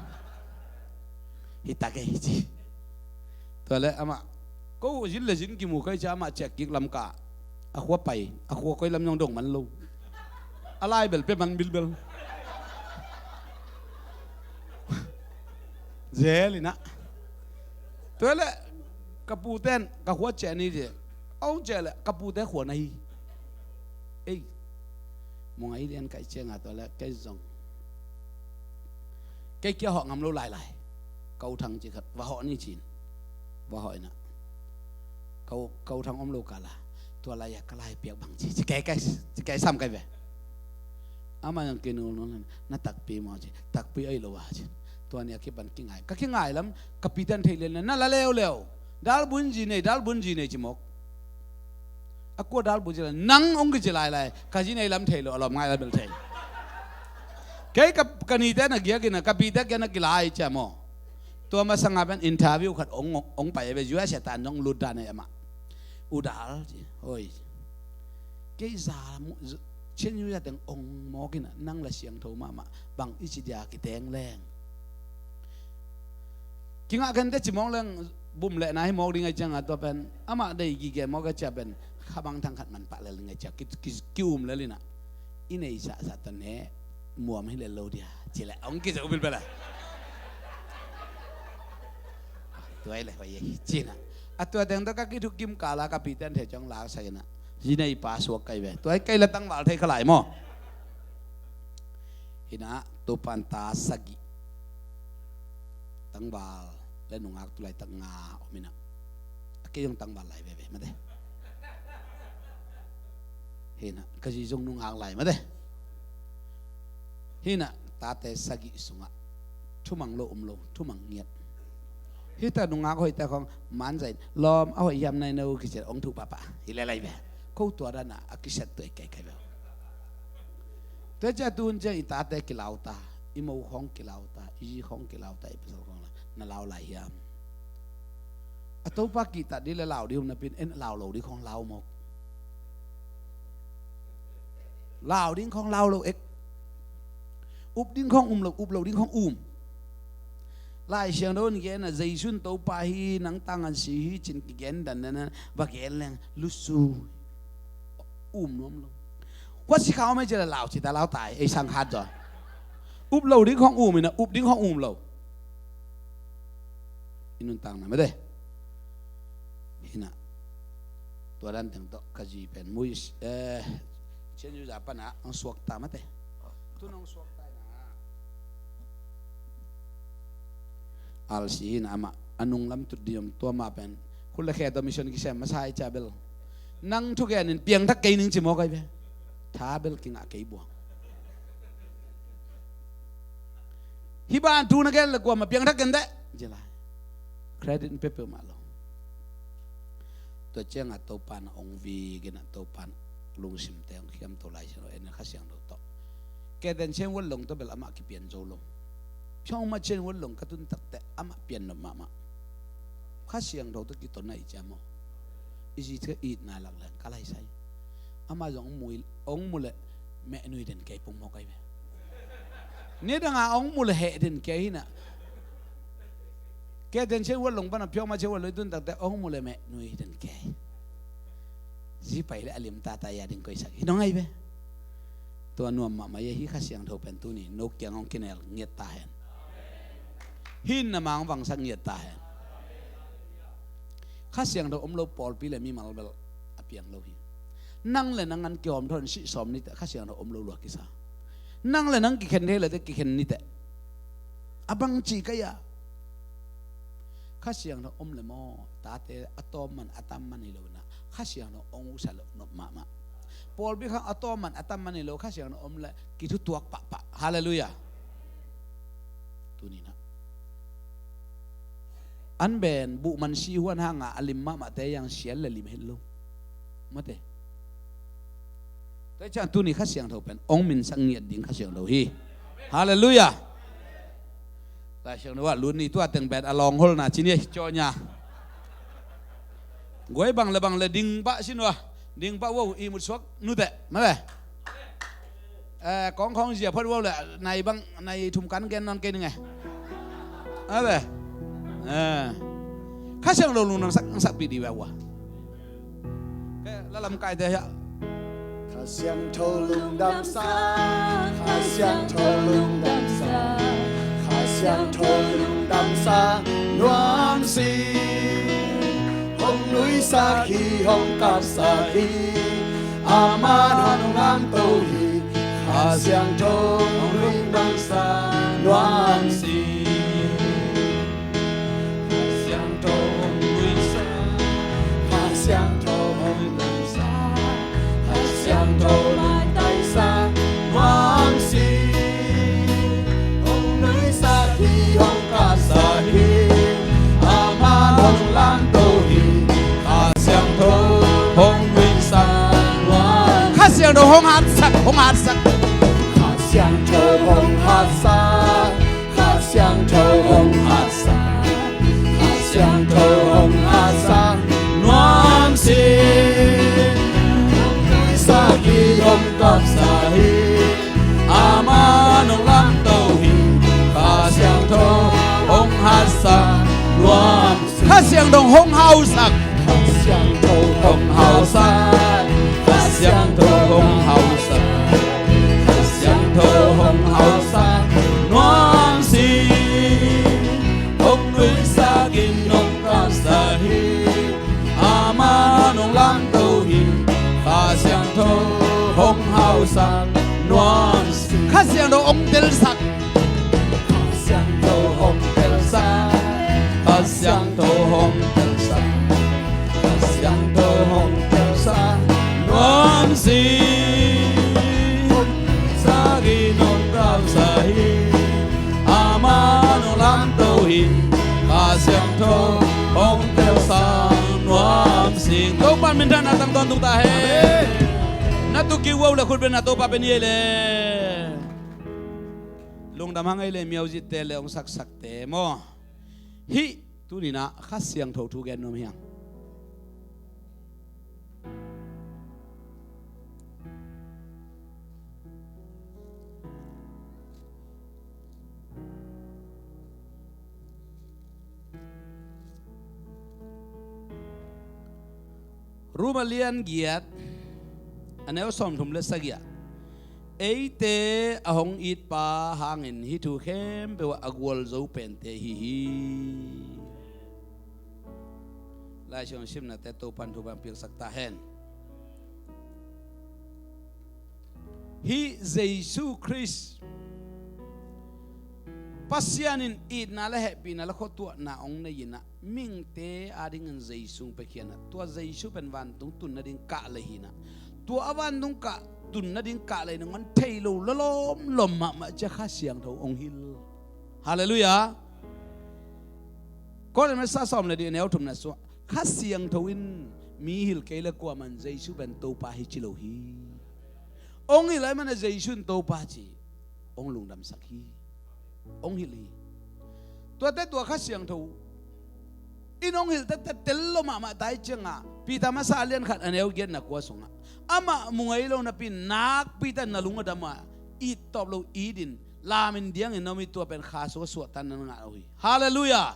Hi ta kei ci. Tua le amah ko zin le zin kimu kai cia amah ciak kik lam ka. A khua pai, a khua koi lam zong dong man lo. A lai bel pia man bilbel. Zel inah. Tua le ka puten ka khua ciah ni ci. A hong ciah le ka pute khua na hi. Ei, mong a i lian kai cianga tua le kei zong kei kia hawh ngam lo lailai. Ka u Thang ci khat va hawh ni cin. Va hawh inah ka u, ka u Thang om lo kala. Tua lai a ka lai piak bang ci, ci kei, kei, ci kei sam kei ve. Ama yang kei nul nul na takpi maw ci. Takpi ei lo a ci. Tua ni a kipan kingai, ka kingai lam ka piten thei lian na la leuleu. Dalbun zi nei, dalbun zi nei ci mawk. A kua dalbun zi la nang hong kici lailai. Ka zi nei lam thei lo, a lawm ngai lam bel thei. Kei ka, ka nite na giak ina, ka pite kia na kilai cia maw. Tua masanga pen interview khat hong, hong pai a ve, U S A tan hong lut dan a amah. U dal ci, hoi. Kei za mu, z-, Chin U ya teng hong mawk ina, nang la siangtho mahmah, bang i ci dia kiteng leng. Kingah kente ci mawk leng, bum leh na hi mawk ding a cianga tua pen, amah dei gige mawk a cia pen, kha bang thang khat man pah lel ding a cia, ki, ki, ki um lel ina. I nei sahsah ta ne, muam hi lel lo dia, ci leh, hong kizo bilbel a. Tua i le hoi e, cina. A tua teng tawh ka kithukim kala ka piten thei ciang laksak ina. Zi nei pa suak kai ve. Tua i kei la tangval thei kha lai maw. Hina, Topan ta sagih. Tangval le nungak tu laitak nga om ina. A kei zong tangval lai veve, mate. Hina, ka zi zong nungak lai, mate. Hina, tate sagih sungah thumang lo um lo, thumang ngiat. Hita nungak hoihte khong manzain lawm a hoih hiam nai no kicil ong thuh pahpah hi lelai ve. Ko tua dana a kiset tuai kaikai ve. Tua cia tun cia i tate kilauta, i mo khong kilauta, i zi khong kilauta, i pasal khong la na lau lai hiam? A Topa kihtat dih le lau dih um napin en lau lo dih khong lau mawk. Lau ding khong lau lo ek. Up ding khong um lo, up lo ding khong um. Lai Siangtho in gen a, Jesu in Topa hi, nang tangan si hi cin kigen dan nana va gen leng lusu. Um nuam lo. Kua si khau mai cila lau cita lau tai ei sang khat zaw. Up lo ding khong um ina, up ding khong um lo. I nuntakna mate. Hina. Tua dan teng tawh ka zi pen mui, eh, cian zu za pana ang suakta mate. Tu nong suakta ina. Alsi hina ama anung lam tut diom tua ma pen. Khul le khe tawh mission kisem masa i ca bel. Nang thugen in piangthak kei ning ci mawk ai ve. Tha bel kingah kei buang. Hi ban thu na gen le kuama piangthak ken deh. Ci lai. Credit in pia peuhmah lo. Tua ciangah Topa na ong vik inah Topa na lungsimte ong khiamto lai siang lo en Kha Siangtho tawh. Keten Chin Won Long tawh bel amah kipian zo lo. Phiang mah Chin Won Long ka tun takte amah pian nop mahmah. Kha Siangtho tawh kiton na i ciam aw. I zi thia it nai lak leng ka lai sai. Amah zong ong mu, ong mu le meh nui den kei pung mawk ai ve. Ni danga ong mu le heh den kei hina. Keten Chin Won Long pana phiang mah Chin Won Long i tun takte ong mu le meh nui den kei. Zi pai le a lim tata ya ding koisak hi nong ai ve. Tua nuam mahmah ia hi Kha Siangtho pen tuni no kiang ong kinel ngiat ta hen. Hin na mang vangsak ngiat ta hen. Kha Siangtho om lo pawlpi le mimal bel a piang lo hi. Nang le nang an kihawm thawn sih sawm niteh Kha Siangtho om lo lua kisa. Nang le nang kikhen thei le te kikhen niteh. A bang ci ka ia. Kha Siangtho om le maw, tate a tawm man a tam man hi lo na. Kha Siangtho ong usa lo nop mahmah. Pawlpi khang a tawm man a tam man hi lo, Kha Siangtho om le kithutuak pahpah. Halleluiah. Tuni na. An ben buh man si huan hanga a lim mahmahte yang sial le lim het lo. Mate. Tua ciang tuni Kha Siangtho pen ong minsak ngiat ding Kha Siangtho hi. Halleluiah. Lai Siangtho ah lut ni tua teng ben a lawng holna ci ni a hi caw nia. Guai bang le bang le ding pah sin ua. Ding pah ua i mut suak nuteh. Mate. Eh, kawng khawng zia phot uau le nai bang nai thum kan gen nawn kei ning e. A ve. Eh. Kha Siangtho lungdam sak, sakpih dih ve ua. La lamkaite hiah. Kha Siangtho lungdamsa, Kha Siangtho lungdamsa, Kha Siangtho lungdamsa nuam si. Hong nuisak hi, hong kapsak hi, amah hong lamto hi. Kha Siangtho hong lungdamsa nuam si. Kha Siangtho hong nuisak, Kha Siangtho hong lungdamsa, Kha Siangtho hong lungdamsa nuam si. Hong nuisak hi, hong kapsak hi, amah hong lamto hi. Kha Siangtho hong nuisak nuam. Kha Siangtho hong hatsak, hong hatsak. Kha Siangtho hong hatsak, Kha Siangtho hong hatsak, Kha Siangtho hong hatsak nuam si. Hong nuisak hi, hong kapsak hi, amah hong lamto hi. Kha Siangtho hong hatsak nuam si. Kha Siangtho hong hausak. Kha Siangtho hong hausak, Kha Siangtho hong hausak, Kha Siangtho hong hausak nuam si. Hong nuisak in hong kapsak hi, amah hong lamto hi. Kha Siangtho hong hausak nuam si. Kha Siangtho hong telsak. Kha Siangtho hong telsak, Kha Siangtho hong telsak, Kha Siangtho hong telsak nuam si. Hong telsak in hong kapsak hi, amah hong lamto hi. Kha Siangtho hong telsak nuam si. Topa minthanna tang tawntung ta hen. Amen. Na tuki uau le khut beng na Topa pen hi ei le. Lungdam hang ei le, music te le hong saksakte maw. Hih tuni-in ah Kha Siangtho thu gen nuam hi hang. Rom a lian giat, a neu sawmthum le sagih ah, eite a hong itpa hangin hih thu khempeuh ah a gualzo pente ihi hi. Lai Siangtho simnate Topa'n thupha piaksak ta hen. Hih Jesu Khrist, Pasian in itna le hehpihna le khuatuahna hong nei-in ah, mihingte adingin Jesu hong piakhia-in ah, tua Jesu pen vantung tun nading kahlei hi-in ah, tua a vantung kah tun nading kahlei nangawn thei lo lawmlawm mahmah ciang Kha Siangtho hong hilh. Halleluiah. Korin masa sawm le nih, a neu thumna sungah, Kha Siangtho in mi hilh kei leh kuamah'n Jesu pen Topa hi ci lo hi. Hong hilh ahih manin Jesu in Topa ci, hong lungdamsak hi, hong hilh hi. Tuate tua Kha Siangtho in hong hilh taktak tel lo mahmah ta ahih ciangah, Peter masa a lian khat, a neu giatna kua sungah, amah mu ngei lo napi-in nakpi takin na lung a dam a, it tawp lo itin, lamin diangin na om hi. Tua pen Kha sungah suahtakna na ngah uh hi. Halleluiah.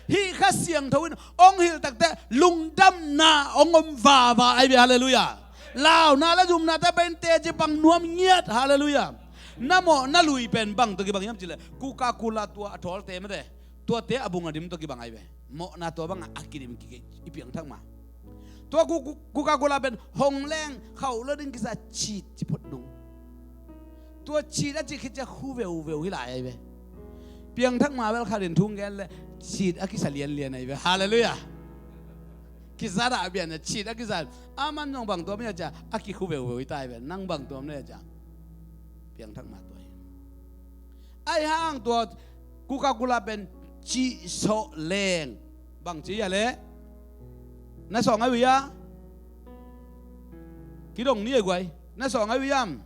Hih Kha Siangtho in hong hilh taktak lungdamna hong om vava ahi ve. Halleluiah. Launa le zumnate pen teci pang nuam ngiat. Halleluiah. Na mawh na lui pen bang tawh kibang hiam cih leh, Coca-Cola tua a thawlte mate, tuate a bung a dim tawh kibang ahi ve. Mawhna tua bangah a kidim kik hi, i piangthak mah. Tua Coca-, Coca-Cola pen hong leng khauh lo ding kisa, cit ci phot nung. Tua cit a cih khit ciang khu veuveu hi lai ahi ve. Piangthak mah bel khat in thu gen leh cit a kisa lianlian ahi ve. Halleluiah. Kisa dah a bian a cit a kisa. Aman zong bang tuam hiam ci-a a kikhu veuveu hi ta ahi ve. Nang bang tuam na hiam ci-a. Piangthak mah tua hi. Ahih hang tua Coca-Cola pen cih sawh leng, bang ci hiam leh? Na sawh ngai uh hiam? Kidong ni ei guai. Na sawh ngai uh hiam?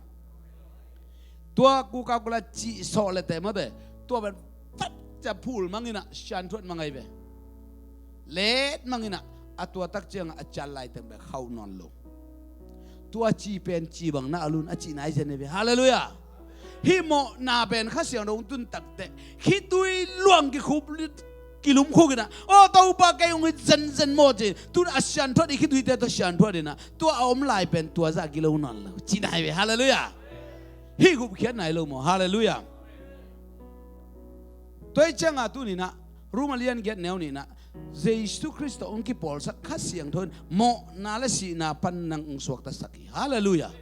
Tua Coca-Cola cih sawh leh teh mate, tua pen fat ciang phul mang in ah, sianthuat mang ahi ve. Let mang in ah, a tua tak ciangah a cial lai teng pen khauh nawn lo. Tua ci pen ci bang na a lun a cihna hi zen ahi ve. Halleluiah. Hih mawhna pen Kha Siangtho hong tun taktak, khitui luang kikhup lit Kilumkhuk inah, "Aw Topa, kei hong it zenzen maw," ci. Tun a sianthuat i khituite tawh sianthuat inah, tua a om lai pen tua zah gilo nawn lo, ci nai ve. Halleluiah. Hih gupkhiat nai lo maw? Halleluiah. Tua hi cianga tuninah Rom a lian giat neu ninah Jesu Khrist tawh hong kipawlsak Kha Siangtho in mawhna le sihna pan nang hong suaktasak hi. Halleluiah.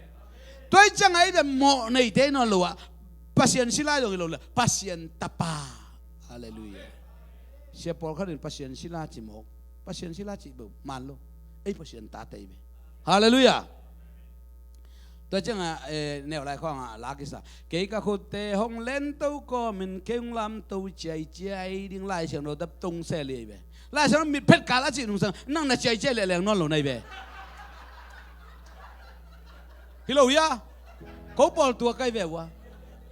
Tua hi cianga ei bia mawh neite nawn lo ah Pasian silai dong hi lo le Pasian tapa. Halleluiah. Sia pawlkhat in Pasian sila ci mawk, Pasian sila ci beuh man lo. Ei Pasian tate hi ve. Halleluiah. Tua cianga, eh, neu lai khawngah la kisa, "Kei ka khutte hong lento kawmin kei hong lamto ciaiciai ding," Lai Siangtho dap tong sel hi ve. Lai Siangtho mitphet kal a cih nungsang nang na ciaiciai lehleng nawn lo nai ve. Hi lo hia? Ko pawl tua kai ve ua.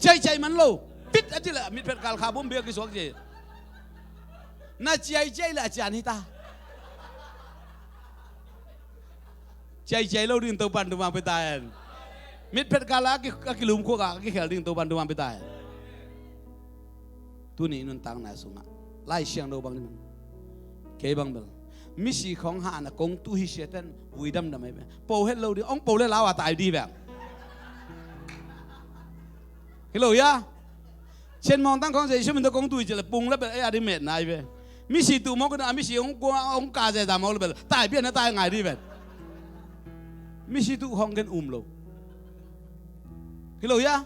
Ciaiciai man lo. Pit a cih le mitphet kal kha bum bia kisuak ci. Na ciaiciai le a cian hi ta. Ciaiciai lo ding Topan tumang pia ta hen. Mitphet kal a ki, a kilumkhuk a kikhel ding Topan tumang pia ta hen. Tuni nuntakna sungah Lai Siangtho bang ni man. Kei bang bel misi khawng hahna kong tu hi siaten vui damdam ai ve. Po het lo ding, ong po le lau a tai di veng. Hi lo hia? Sian mawngtang khawng Jesu min tawh kong tu hi ci le pung le bel ei a ding met nai ve. Misi tu mawk in a misi ong kua ong ka zeza mawk le bel tai pian na tai ngai di ven. Misi tu khawng gen um lo. Hi lo hia?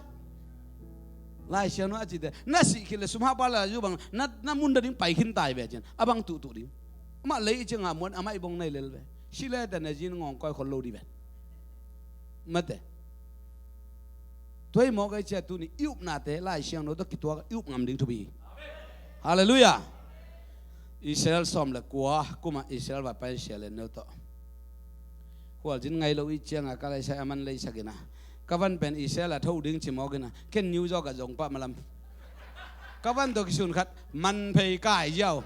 Lai Siangtho a cite na sih khit le sum hapa la zu bang na, na mun da ding pai khin tai ve cian a bang tuhtuh ding. Amah lei i cianga muan amah i bong nei lel ve. Si le ta na zin ngawng koi khol lo di ven. Mate. Tua hi mawk ei cia tuni i upnate Lai Siangtho tawh kituak i up ngam ding thupi hi. Halleluiah. Israel sawm le kua kuma Israel va pai sia le neu tawh. Hualzin ngai lo i cianga ka laisai a man leisak ina. Ka van pen Israel a tho ding ci mawk ina. Ken New York a zong pah malam. Ka van tawh kisun khat man phei kai ziau.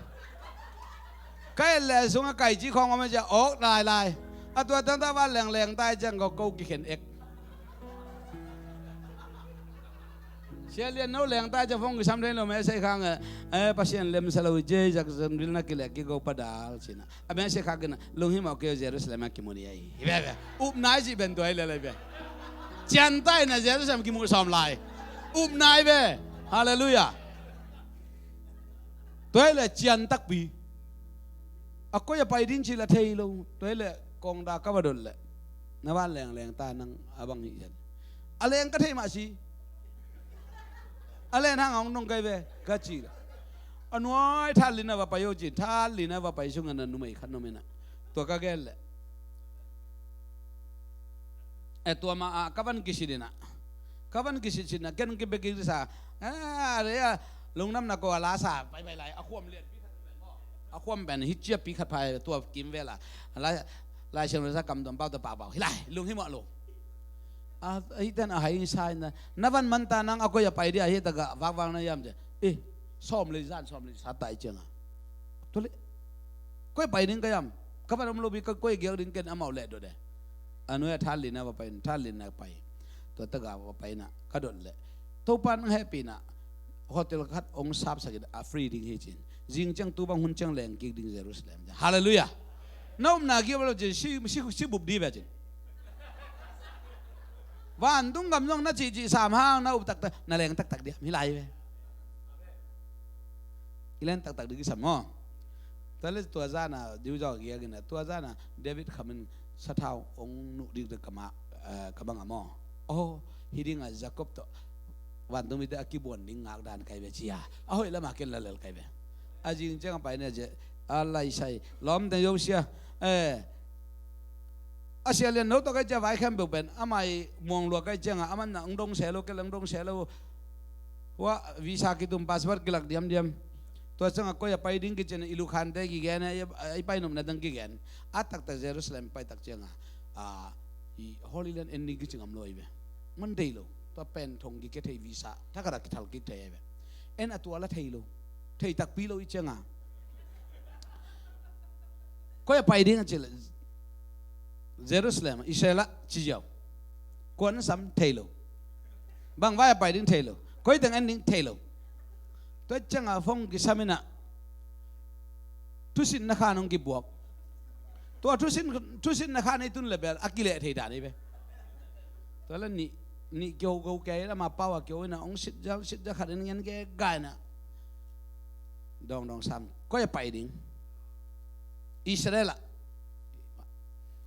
Ka et le sungah kai ci khawng om a zia awk lailai. A tua tangtah van lengleng tai ciang ko ko kikhen ek. Sia lian no leng tai ciang phone kisam thei lo me sei khang eh, eh, Pasian lemsa lo je Jacksonville na kilek ki go padal cina. A me sei khak ina lunghimawh kei Jerusalem a kimu ni ai. Hi ve ve. Upna i cih ben tua hi le lai ve. Cian tai na Jerusalem kimu sawm lai. Upna i ve. Halleluiah. Tua hi le cian takpi. A koi a pai ding ci la thei lo. Tua hi le kongda ka va dot le na van lengleng ta nang a bang hi hian. A leng ka thei mah si. A len hang a hong nong kai ve ka ci le. A nuai thalina va pai o ci thalina va pai sunga na numei khat nom ina. Tua ka gen le. E tua ma a ka van kisit ina. Ka van kisit sitna ken kibek kisa. A re a lungnamna ko a la sa pai pai lai a khuam lian pi khat pen maw. A khuam pen hi cia pi khat phai tua kim vela. Lai, lai siang sa kam tuam pau ta pau pau. Hi lai, lunghimawh lo. A hi ten a hai sa ina. Na van man ta nang a koi a pai dia hi ta ga vak vak na yam je. Eh, sawm le zan sawm le sa tai cianga. Tua le. Koi pai ding ka yam. Ka van om lo bi ka koi giak ding ken amau le do de. A nuai a thalina va pai, thalina pai. Tua ta ga va pai na ka dot le. Topan hehpihna hotel khat ong sapsak in a free ding hi cin. Zing ciang tu bang hun ciang leng kik ding Jerusalem. Halleluiah. Na upna giap lo cin si, si, si bup di ve cin. Vantung gam zong na cihcih sam hang na up taktak na leng taktak diam hi lai ve. I leng taktak ding kisam maw. Tua le tua zana diu zaw giak ina tua zana David khamin sathau ong nuh ding te kama, eh, ka bang a maw. Oh, hi dinga Jacob tawh vantung mite a kibuan ding ngak dan kai ve cia. A hoih lama ken la lel kai ve. A zing ciang a pai ne je a laisai lawm te yosia. Eh, a sia lian no tawh kai cia vai khem beuh pen amai muang lua kai cianga aman na ong dong se lo kel ong dong se lo. Hua visa kitum passport kilak diamdiam. Tua cianga koi a pai ding kicin i lukhante kigen a i pai nopna dang kigen. A taktak Jerusalem pai tak cianga a i Holy Land en ding kici ngam lo i ve. Man dei lo. Tua pen thong kike thei visa thakara kithal kik thei i ve. En a tua la thei lo. Thei takpi lo i cianga. Koi a pai ding a cil Jerusalem Israel a ci ziau. Kuan sam thei lo. Bang vai a pai ding thei lo. Koi teng en ding thei lo. Tua cianga phone kisam ina Thusinna khan hong kibuak. Tua thusin, thusinna khan ei tun le bel a kileh thei dan ei ve. Tua le nih, nih kiho kiho kei lama pau a kiho ina hong sit ja, sit ja khat in ngen ke gaina. Dawngdawng sang koi a pai ding? Israel ah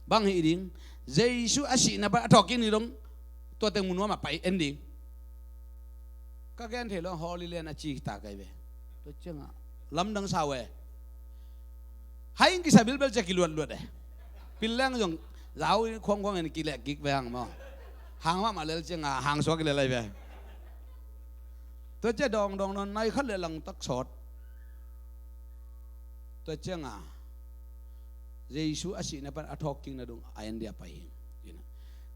bang hi ding? Jesu a sihna pan a thawk kik ni dong tua teng mu nuam a pai en ding. Ka gen thei lo, Holy Land a ci ta kai ve. Tua cianga lamdang sa ve. Hai in kisa bilbel cia kiluatluat e. Pil leng zong zau in khuangkhuang in kileh kik ve hang maw. Hang mahmah lel cianga hang suak kilel ai ve. Tua cia dawngdawng nawn nai khat le langtak sawt. Tua cianga Jesu a sihna pan a thawk kik na dong a en dia pai hi.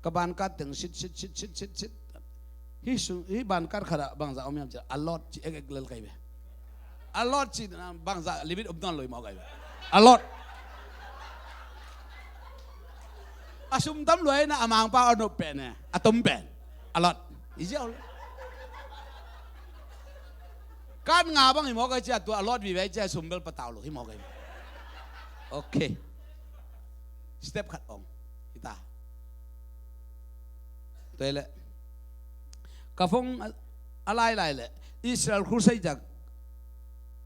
Ka bankat teng sit sit sit sit sit sit. Hi su, hi bankat khat ah bangzah om hiam ci a lot ci ek ek lel kai ve. A lot ci bangzah limit om nawn lo hi mawk ai ve. A lot. A sum tam luai na a mangpa a nop pen e a tom pen. A lot. I ziau le. Kan nga bang hi mawk ai cia tua a lot vive ai cia sum bel patau lo hi mawk ai. Okay. Step khat ong. Hita. Tua le. Ka phone a, a lailai le Israel Crusade jak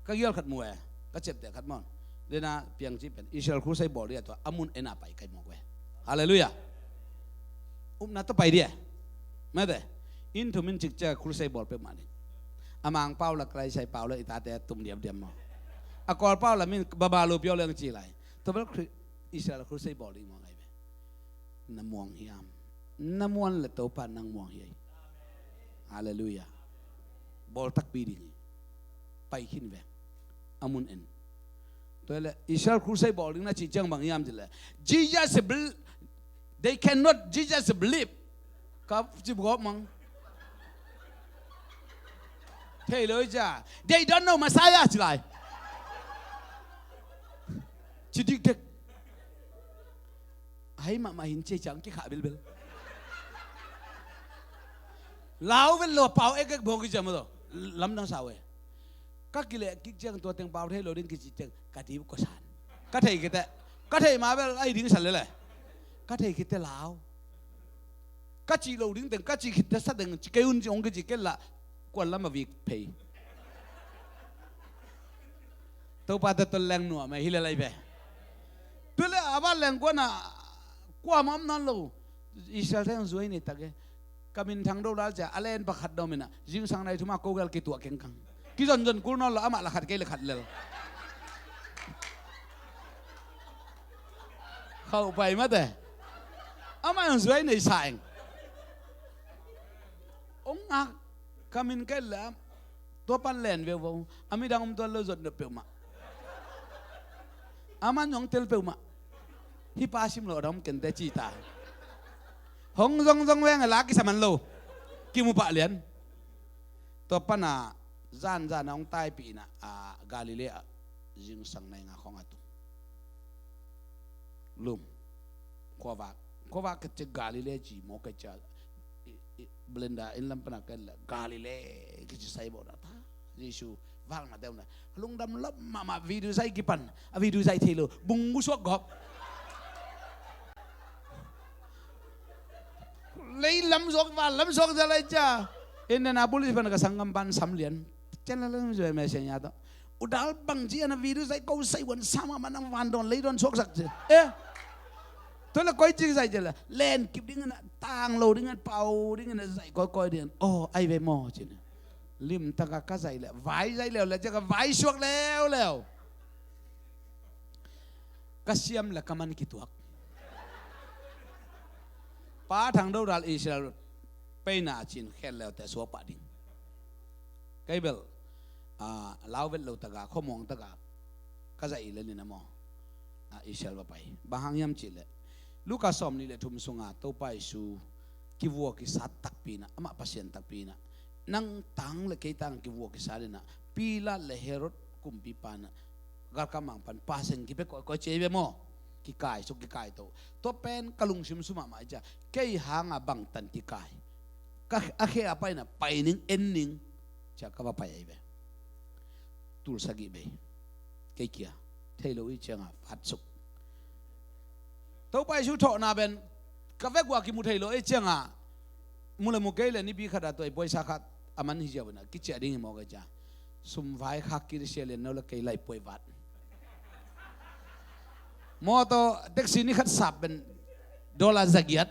ka gial khat mu e. Ka ciapteh khat mawn. Dena piang ci pen Israel Crusade bawl dia tua a mun ena pai kai mawk ve. Halleluiah. Upna ta pai dia. Mate. In thum in cik cia Crusade bawl peuhmah ding. A mang pau la Kalaisai pau la i tate a tum diamdiam maw. A kawl pau la min babalu piau leng ci lai. Tua bel Israel Crusade bawl ding maw ngai ve. Na muang hiam? Na muan le Topa nang muang hi ai. Halleluiah. Bawl takpi ding hi. Pai khin ve. A mun en. Tua le Israel Crusade bawl ding na ci ciang bang hiam ci le Jesus bel, they cannot Jesus believe. Ka ci buak mang. Thei lo cia. They don't know Messiah ci lai. Ci dikdek. Hai mahmah hin cia ciang kikhah bilbil. Lau vel lo pau ek ek bawng kiciam lo. Lamdang sau e. Ka kileh kik ciang tua teng pau thei lo ding kici ciang ka dip ko san. Ka thei kite. Ka thei ma bel ai ding san lele. Ka thei kite lau. Ka cih lo ding teng ka cih khit tesa teng ci kei un ci ong kici kei la. Kuan lam a vik phei. Topa te tol leng nuam e hi le lai ve. Tua le a va leng kuan a kua ma om nawn lo. Israel te ang zuai nei tak e. Ka min thang do lal cia a len pakhat dawm ina zingsang nai thuma ko gel kituah kengkang. Kizonzon kul nawn lo amah la khat kei le khat lel. Khauh pai mate. Amah ang zuai nei sa eng. Ong ngak ka min kai le tua pan len veu vo. A midang om tuan lo zot nop peuhmah. A man zong tel peuhmah. Hi pa sim lo a dam kente ci ta. Hong zong zong veng a la kisa man lo. Kimu pah lian. Tua pan a zan zan a hong taipih ina a Galilee ah zingsang nai nga khong a tum. Lum. Khuavak. Khuavak ka cia Galilee ci maw ka cia. Blenda in lam pana ka la Galilee kici sai bo na ta. Jesu vak na teuna. Lungdam lap mama video sai kipan. A video sai thei lo. Bung gusuak gop. Lei lam suak, van lam suak za lai cia. Indianapolis pan ka sanggam pan sam lian. Cia la lam suak message nya to. Udal bang ci ana video sai ko sai wan sama manang van don lei don suak sak cia. Eh. Tua la koi ci sai cia la. Len kip ding ana tang lo ding ana pau ding ana sai koi koi ding. Oh, ai ve mo ci na. Lim taka ka sai le. Vai sai leo le cia ka vai suak leo leo. Ka siam le ka man kituak. Pa thang do dal Israel peina cin khel leu te suak pah ding. Kei bel a lau vet lo taka khuamuang taka ka zaih le nina maw. A Israel va pai bang hang hiam cih le Luka sawm nih le thum sunga Topa Jesu kivua kisat takpi na amah Pasian takpi na nang tang le kei tang kivua kisat le na Pilat le Herod kumpipa na galkap mang pan paseng kipia koikoi ciai ve maw? Kikai suk kikai to. Tua pen ka lungsim sum mahmah cia kei hanga bangtan kikai. Ka a khe a paina pai ning en ning cia ka va pai ai ve. Tul sagih bei kei kia. thei lo i cianga phatsuk. Topa Jesu thawhna pen ka vek ua kimu thei lo i cianga mu le mu kei le nipi khata tua i poisa khat a man hi ziau ina kiciah ding hi mawk i cia. Sum vai khak kil sia lian no le kei lai puai vat. Mawtaw taxi ni khat sap pen dollar zagiat.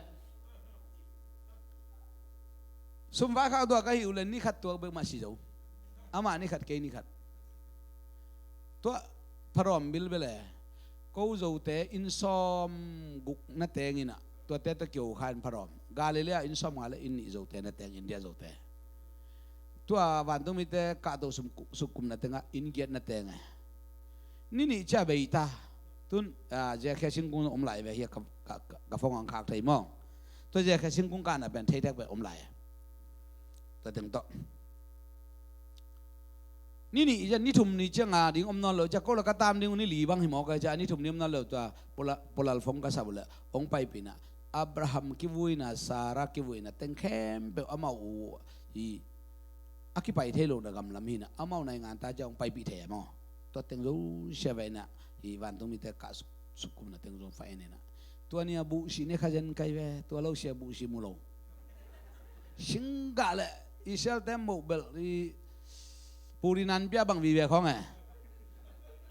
Sum vai khak tua ka hi uh le ni khat tua bek mah si zo. Amah ni khat kei ni khat. Tua pharawm bil bele ko Zote inn sawm guk na teng ina tuate ta kio khan pharawm Galilee inn sawm nga le inn nih Zote na teng India Zote. Tua vantungmite kahto sukkum na tenga inn giat na teng e. Ni nih cia bei ta tun zia khia singkung om lai ve hi a ka phone ang khak thei maw? Tua zia khia singkung kahna pen thei thek ve om lai. Tua teng tawh ni nih zia ni thum ni cianga ding om nawn lo cia ko la ka tam ding uh ni li bang hi mawk a cia ni thum ni om nawn lo tua pulal phone ka sap uh le hong paipina Abraham kivuina Sarah kivuina teng khempeuh amau uh hi. A kipai thei lo na gamlam hina amau nai ngan ta cia hong paipih thei a maw? Tua teng zo sia ve ina hi vantungmite kah sukkumna teng zo fa en ina tua nia buhsih ne kha zen kai ve tua lo sia buhsih mu lo. Singgah le Israel te moh belh i purinan pia bang vive khong e.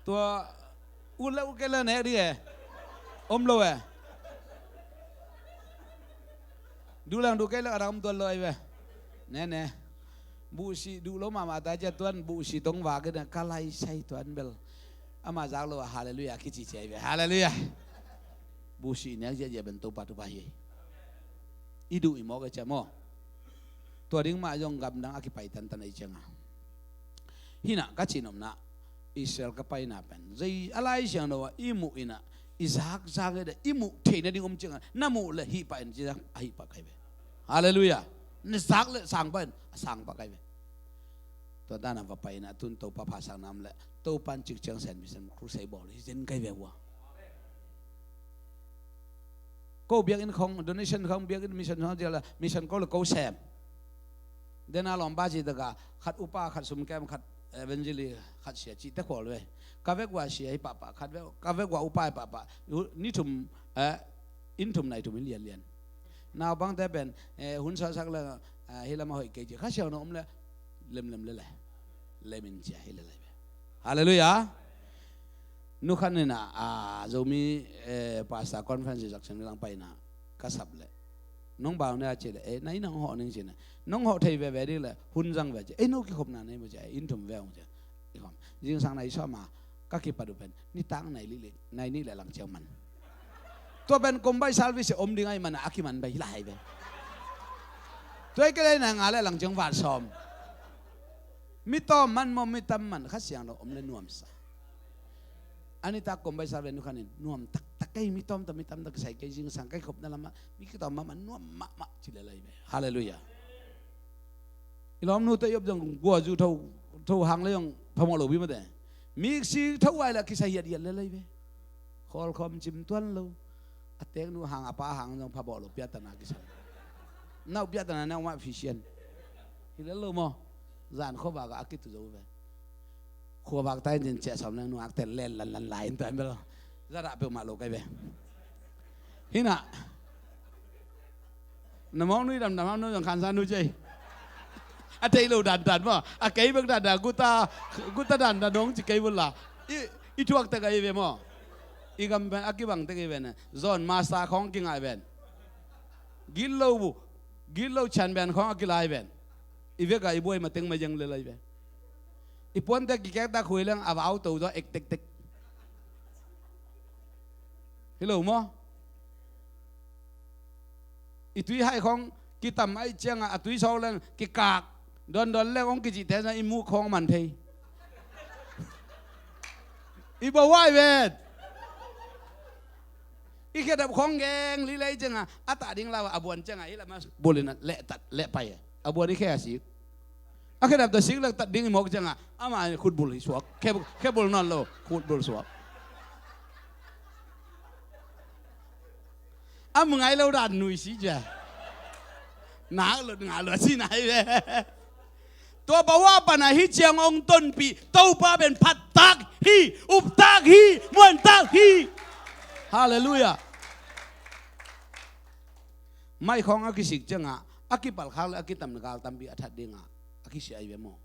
Tua ut le ut kei le nek ding e. Om lo e. Duh leng duh kei leng a rak om tuan lo ai ve. Ne ne. Buhsih duh lo mahmah ta cia tuan buhsih tong vak in ka lai sai tuan bel. Ama zak lo a halleluiah kici cia ai ve halleluiah. Buhsih nek ziahziah ben Topa tupa hi. I duh i mawk a cia maw? Tua ding mah zong gamdang a kipai tantan a i cianga. Hina ka cihnopna Israel ka paina pen zei a Lai Siangtho a i muh ina i zakzak ina i muh theina ding om cianga na muh le hih pah in ci a hih pah kai ve. Halleluiah. Na zak le sang pah in a sang pah kai ve. Tua dana va pai ina tun Topa phasakna om le Topa in cik ciang sen mission crusade bawl hi zen kai ve hua. Ko biakinn khong donation khong biakinn mission khong ziala mission ko le ko sem. Dena lawmpa ci taka khat upa khat sumkem khat evangelist khat sia cihte khual ve. Ka vek ua sia hi pahpah khat vek ka vek ua upa hi pahpah. Ni thum inn thum nai thum hi lianlian. Naupangte pen hun suahsak le hi lam a hoih kei ci kha siau na om le lemlem le le lemin cia hi le lai ve. Halleluiah. Nukhan ina Zomi pastor conference zak siang nilang paina ka sap le nong bau ne a ci le ei na ina hong hawh ning ci na nong hawh thei veve ding le hun zang ve ci ei no kikhopna nei mu ci ei in thum ve hong ci. Zingsang na i sawma ka kipat uh pen nitak nai nih le lang ciang man. Tua pen kombai service om ding ai mana a kiman bai lai ve. Tua i ke lai na nga le lang ciang vat sawm. Mi tawm man maw mi tam man kha siang lo om le nuamsa. Ani tak kombai service nu khanin nuam taktak kei mi tawm ta mi tam ta kisai kei zingsang kei khopna lama mi kitawm mahmah nuam mahmah ci le lai ve. Halleluiah. I lawmnute i op zong guazu tho hang le zong phamawh lopi mate. Miksi tho ai la kisa hiat hiat lelai ve. Khawlkhawm cim tuan lo. A teknu hang a pa hang zong phamawh lo piatana kisa. Nau piatana nau mah phisian. Hi lel lo maw? Zan khuavak a kitu zo ve. Khuavak tai in ciah sawm leng nungak tel len lan lan lai in tuan bel. Zadah peuhmah lo kai ve. Hina. Na mawk nui damdam ham nui zong khansa nui cei. A thei lo dandan maw a kei bek dandan guta guta dandan dong ci kei bula. I thuak tek a i ve maw? I gam pen a kibang tek i ven. Zon masa khawng kingai ven. Gitlo bu gitlo chan ben khawng a kilai ven. I vek a i buai ma teng ma yeng lelai ven. I puante kikek ta khui leng a vau to zaw ek tektek. Hi lo maw? I tui hai khawng kitam aih cianga a tui sawk leng kikak dondon leng hong kicihte zang i muk khawng man thei. I bawai vet. I khedap khawng geng lilei cianga a tah ding lau a buan cianga i lama bulina lehtat lehpai a buan i khe a sik. A khedap ta sik lak tat ding i mawk cianga ama khutbul hi suak. Khebul nawn lo khutbul suak. A mu ngai lo dan nui si cia. Nak lo nga lo si nai ve. Tua bawa pana hi ciang ong tonpi Topa ben phat tak hi, up tak hi, muan tak hi. Halleluiah. Mai khawng a kisik ciangah a kipalkhak le a kitamna gal tampi a that dingah a kisia ahi ve maw?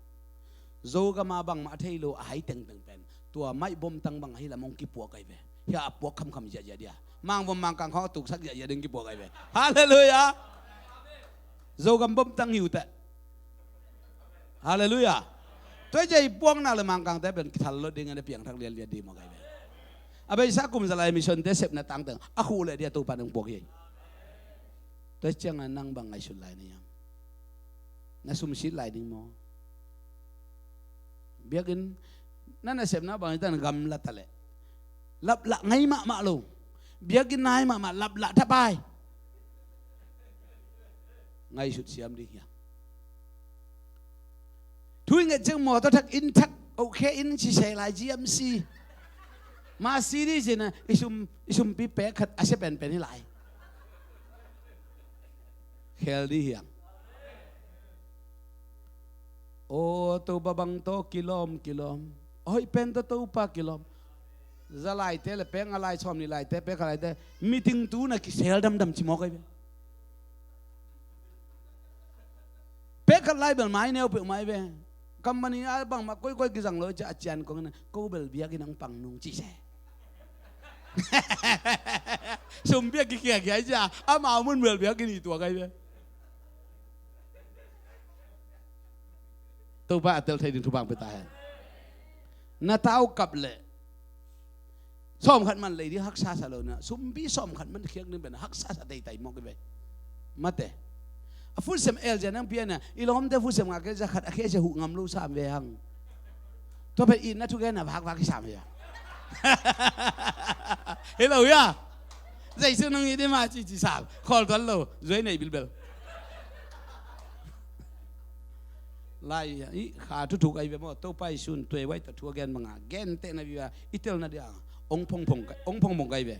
Zogam ah bangmah a thei lo a hai tengteng pen tua mai bomtang bang ahi lam hong kipuak ahi ve. Hiah a puak khamkham ziahziah dia. Mangvom Mangkang khawng a tuksak ziahziah ding kipuak ahi ve. Halleluiah. Zogam bomtang hi uh teh. Halleluiah. Tua hi ciah i puakna le Mangkangte pen kithal lo ding a, piangthak lianlian ding mawk ahi ve. A beisa kum za lai missionte sepna tangteng a khuh leh dia Topa nong puak hi. Tua ciangah nang bang ngaihsut lai na hiam? Na sumsit lai ding maw? Biakinn na nasepna bang hi ta na gamla ta leh laplah ngai mahmah lo. Biakinn nai mahmah laplah thapai. Ngaihsut siam ding hiam? Thu i nget ciang mawtaw thak inn thak, okay, inn ci se lai G M C. Ma C D ci na i sum, i sumpi pek khat a sia penpen hi lai. Khel dih hiam? Aw Topa bang tawh kilawm kilawm. Aw hoih pen tawh Topa kilawm. Za laite le pek nga lai, sawm nih laite, pek khat laite, meeting tu na kisel damdam ci mawk ahi ve. Pek khat lai bel mai neu peuh mai ve. Company a bangmah koikoi kizang lo ciah a cian kong in ko bel biakinn hong pang nung ci se. Sumpi a kikhiakhia ciah amau mun bel biakinn i tuak ahi ve. Topa a tel thei ding thupha pia ta hen. Na tau kap leh sawm khat man lei ding haksa sa lo na, sumpi sawm khat man khiak ding pen haksa sa teitai mawk i ve. Mate a futsem el zia nang pia na, i lawmte futsem ngak kei za khat a khia sia huh ngam lo sam ve hang. Tua pen itna thugen a vakvak i sam ve hang. Hi lo hia? Jesu nong it i ma cici sam khawl tuan lo, zuai nei bilbel. Lai i kha thuthuk ahi ve maw? Topa i sun tuai vai ta thu a gen manga gentehna viva i telna dia ong phongphong kai, ong phongphong kai ve.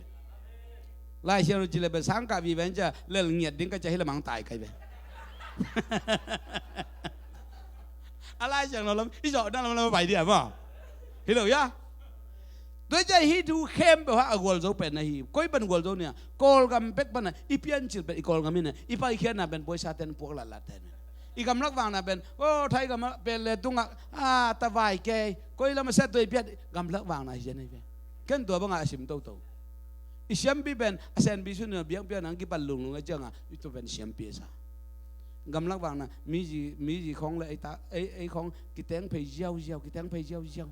Lai siang lo ci le be sang ka viva in cia lel ngiat ding ka cia hi lamang tai kai ve. A lai siang lo lam i zawh dan lam lam pai dia maw? Hi lo hia? Tua ciah hih thu khempeuh hah a gualzo pen ahi. Koi pan gualzo nia? Kawlgam pek pana i piancil pen i Kawlgam hi na, i paikhiatna pen puaisa ten puak latlat ten. I gamlak vangna pen aw thaigam ah pen le tungah a tavai kei koi lam a sia tuai piat gamlak vangna hi zen ahi ve. Ken tua bangah a sim toto. I siampi pen a senpi sun nia biakpiak nang kipan lunglung a ciangah i tua pen siampi a sa. Gamlak vangna mizi, mizi khawng le ei ta, ei, ei khawng kiteng phei ziauziau, kiteng phei ziauziau.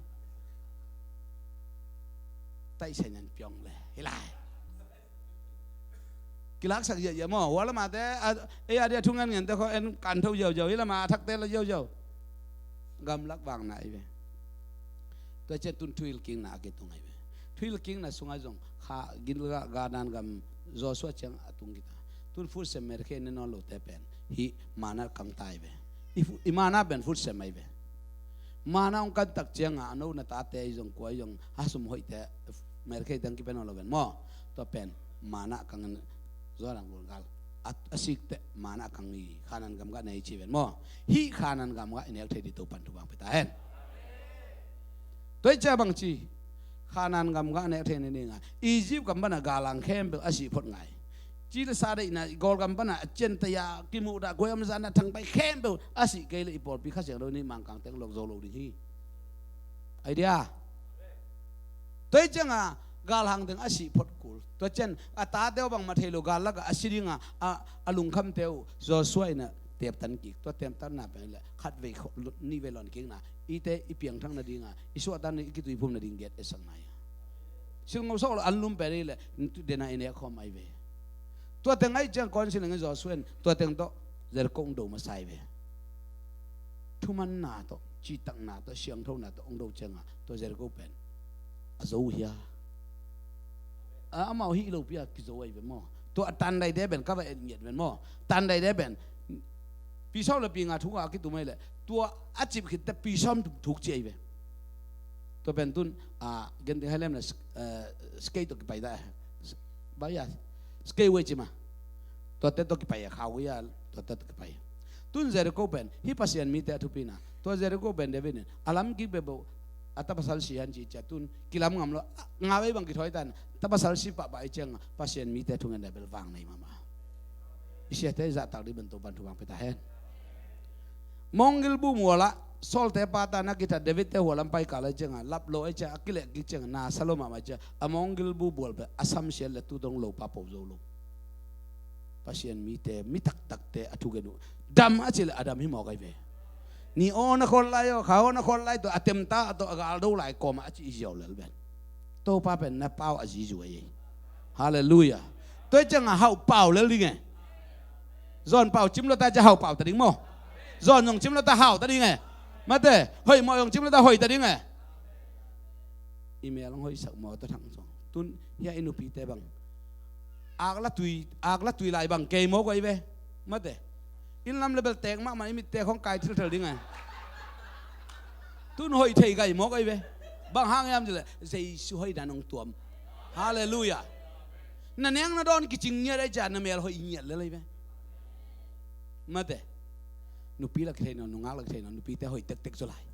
Taihsa nian piong le hi lai. Kilaksak ziahziah maw? Hua lamate ei a dia thungen ngente khaw en kan tho ziauziau, hi lama a thakte la ziauziau. Gamlak vangna ahi ve. Tua ciah tun thuhilhkikna a kitung ahi ve. Thuhilhkikna sungah zong kha Gilgal, Kanaan gam Joshua ciang a tung kita. Tun futsem merkhe ne nawn lote pen hih mana kang ta ahi ve. I fu-, i mana pen futsem ahi ve. Mana hong kan tak ciangah a no na tate ahi zong kua ahi zong a sum hoihte merkhe teng kipen nawn lo ven maw? Tua pen mana kang in Jordan gul gal a, a sikte mana kang i Kanaan gam gah nei ci ven maw? Hih Kanaan gam gah i nek thei dih Topan thupha pia ta hen. Tua i cia bang ci Kanaan gam gah nek thei ni dingah Egypt gam pana galhang khempeuh a sih phot ngai. Ci le sa deihna i Kawlgam pana a cian taya kimuhdah kuai om zana thangpai khempeuh a sih kei le i pawlpi Kha Siangtho nih Mangkang teng lok zo lo ding hi. Idea. Tua i ciangah galhang teng a sih phot kul. Tua cian a tate uh bangmah thei lo gal lakah a si dingah a, a lungkhamte uh Joshua in a teptan kik. Tua teptanna pen le khatvei kho-, nih vei lon kikna ite i piangthak nadingah i suahtan i kituiphum nading giat e sakna ia. Silngo sawk lo an lum pen i le dena i nek khawm ahi ve. Tua teng ahi ciang kawn sileng i Joshua in tua teng tawh Jericho hong do masa ahi ve. Thumanna tawh, cihtakna tawh, siangthona tawh hong do ciangah tua Jericho pen a zo hia? A, amau hih lopi a kizo ahi ve maw? Tua a tandaite pen ka va et ngiat ven maw? Tandaite pen pi sawm le pi nga thuk a kitum ahi le tua a cip khitte pi sawm thuk ci ahi ve. Tua pen tun a genting hai lemna skate tawh kipai ta. Baya skate wei ci ma. Tuate tawh kipai a khau ia tuate tawh kipai. Tun Jericho pen hih Pasian mite a thupina tua Jericho pen David in a lam kik bebeuh A ta pasal si han ci cia tun kilam ngam lo. Nga vei bang kithawi tan ta pasal si pahpah i ciang Pasian mite thungen dai bel vang nei mahmah. I siate i zahtak dih bento pan thu bang peta hen. Mawng gilbu mualah Saul te pa ta na kitha David te hualam pai kala cianga lap lo ai cia a kileh kik cianga na sa lo mahmah cia a mawng gilbu bual pe a samsiat le tu dong lo pa po zo lo. Pasian mite mi taktakte a thugen uh dam a cileh a dam hi mawk ai ve. Ni aw na khol lai aw kha aw na khol lai tawh a temta tawh a gal do lai kawmah a ci i ziau lel ven. Topa pen na pau a zizu ai. Halleluia. Tua i cianga hauh pau lel ding e. Zawn pau cim lo ta cia hauh pau ta ding maw? Zawn zong cim lo ta hau ta ding e. Mate hoih mawh zong cim lo ta hoih ta ding e. I mel hong hoihsak maw ta thang zong tun hia i nupite bang ak la tui ak la tui lai bang kei maw koi ve. Mate inn lam le bel tek mahmah i mitte khong kai thilthel ding e. Tun hoih thei gai mawk ai ve. Bang hang hiam cileh Jesu hoih dan hong tuam. Halleluia. Na neng na dawn kicing ngiat ai cia na mel hoih ngiat lel ai ve. Mate nupi la kithei nawn nungak la kithei nawn nupite hoih tektek zaw lai.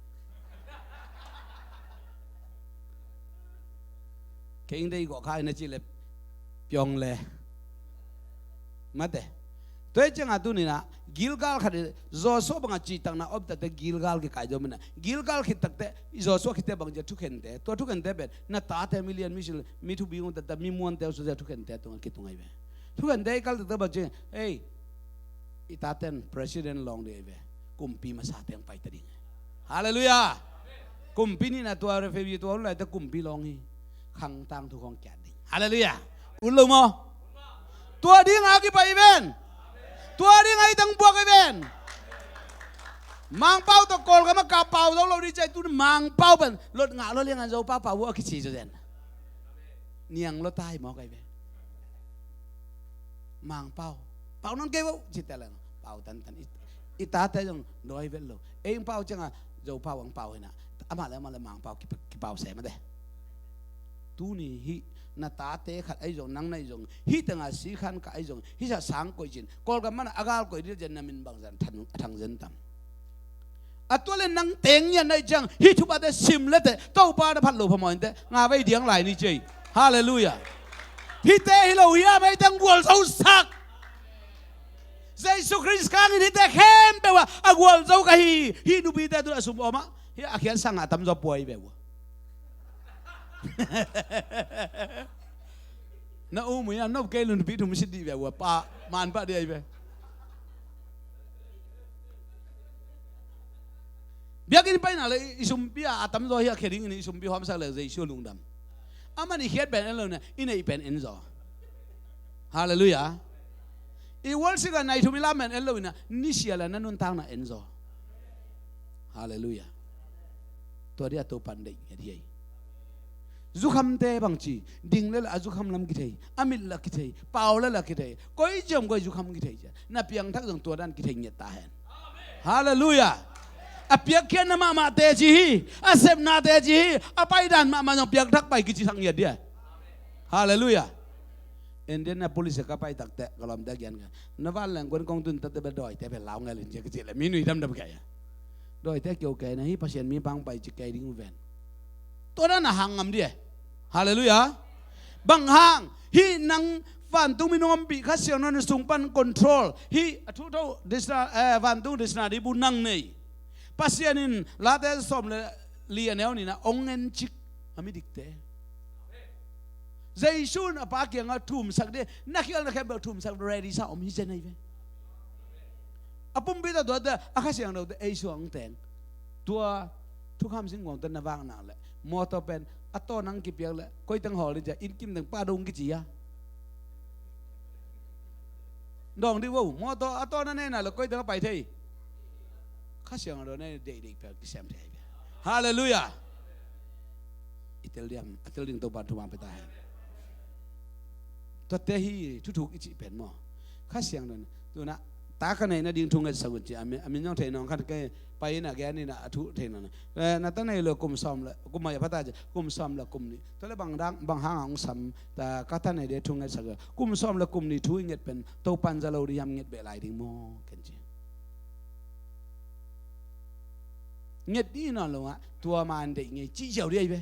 Kei ing dei gawh kha ina cileh piong le. Mate tua i cianga tunina Gilgal khat Joshua banga cihtakna om takte Gilgal kikai zo mina Gilgal khit takte Joshua khitte bang cia thukhente tua thukhente pen na tate milian misil mi thubi ngong takte mi muante ususia thukhente tunga kitungai ve. Thukhente i kal takte bang ci ei i taten president lawng ding ai ve. Kumpi masa teng pai ta ding. Halleluia. Kumpi nihna tua refugee tua hun laite kumpi lawng hi. Khangtang thu khong kiat ding. Halleluia. Ut lo maw? Tua dinga kipai i ven. Tua dinga i tang buak i ven. Mangpau tawh Kawlgam a kap pau zo lo ding cia i tun Mangpau pen lot ngah lo liangan zo pau pau a kici zo zen. Niang lo tai mawk ai ve. Mangpau pau non kei vo cite leng pau tantan i tate zong dawi vet lo. Ei ing pau cianga zo pau ang pau hina amah le amah le Mangpau kipau se mate. Tuni hih na tate khat ahi zong nang na ahi zong hih tanga sikhan ka ahi zong hih sa sang koih cin Kawlgam mana a gal koih dil cian na min bangzan a thang zen tam. A tua le nang teng ngiat na ih ciang hih thupate sim le teh Topa na phat lo phamawh inteh nga vei diang lai ni ciai. Halleluia. Hihte hi lo hiam ei teng gualzo sak. Jesu Khrist kangin hihte khempeuh ah a gualzo ka hi. Hih nupite tun a sum awmah hih a khian sangah a tamzaw puai ve uh. Na um uh hiam na up kei lungpi thum sit dih ve uh a pa manpah dih ahi ve. Biakinn paina le i sumpi a a tamzaw hi a khia dingin i sumpi hawmsak le Jesu lungdam. Aman i khiat pen en lo ina i neih pen en zaw. Halleluia. I worship a nai thum i lam pen en lo ina nisia le na nuntakna en zaw. Halleluia. Tua dia Topan deih ngiat hi ei. Zukhamte bangci ding le la a zukham lam kithei a mit la kithei pau le la kithei koi ciam koi zukham kithei cia na piangthak zong tua dan kithei ngiat ta hen. Halleluia. A piakkhiatna mahmah teci hi. A sepna teci hi. A paidan mahmah zong piakthak pai kici sak ngiat dia. Halleluia. Indian na police ka pai takte ka lawmte a gian ka na vanleng kuan kong tun takte bel dawite bel lau ngelin cia kici le mi nui damdam kei a dawite kio kei na hi Pasian mi pang pai ci kei ding uh ven. Tua dan a hang ngam dia. Halleluia. Bang hang hih nang vantung minung ompih Kha Siangtho na sung pan control hih a thu tho vantung dictionary bu nang nei. Pasian in Late sawm le li a neu nina ong en cik a mi dikte. Jesu in a pa kiangah thumsak dih na khialna khempeuh thumsak ready sa om hi zen ahi ve. A pumpi tawh tuate a Kha Siangthote ei suang teng tua thukham singkuangte na vaknak le mawtaw pen a tawn ang kipiak le koiteng hawl dih cia inn kim teng pa dong kici a dawng dih vo mawtaw a tawn a nena le koiteng a pai thei. Kha Siangtho ne deihdeih piak kisem thei ahi ve. Halleluia. I tel diam a tel ding Topa thumang peta hen. Tuate hi thuthuk i cih pen maw? Kha Siangtho tuna ta ka neih nading thu ngetsak un ci a min zong thei nawng khat kei pai ina gen ina a thu thei nawng. Na ta nei lo kum sawm le kum mai a phata ci kum sawm le kum nih tua le bang hang a hong sam ta ka ta nei de thu ngetsak kum sawm le kum nih thu i nget pen Topan za lo dih hiam nget beh lai ding maw ken ci. Nget dih nawn lo ah, tua man deih ngei cih ziau dih ahi ve.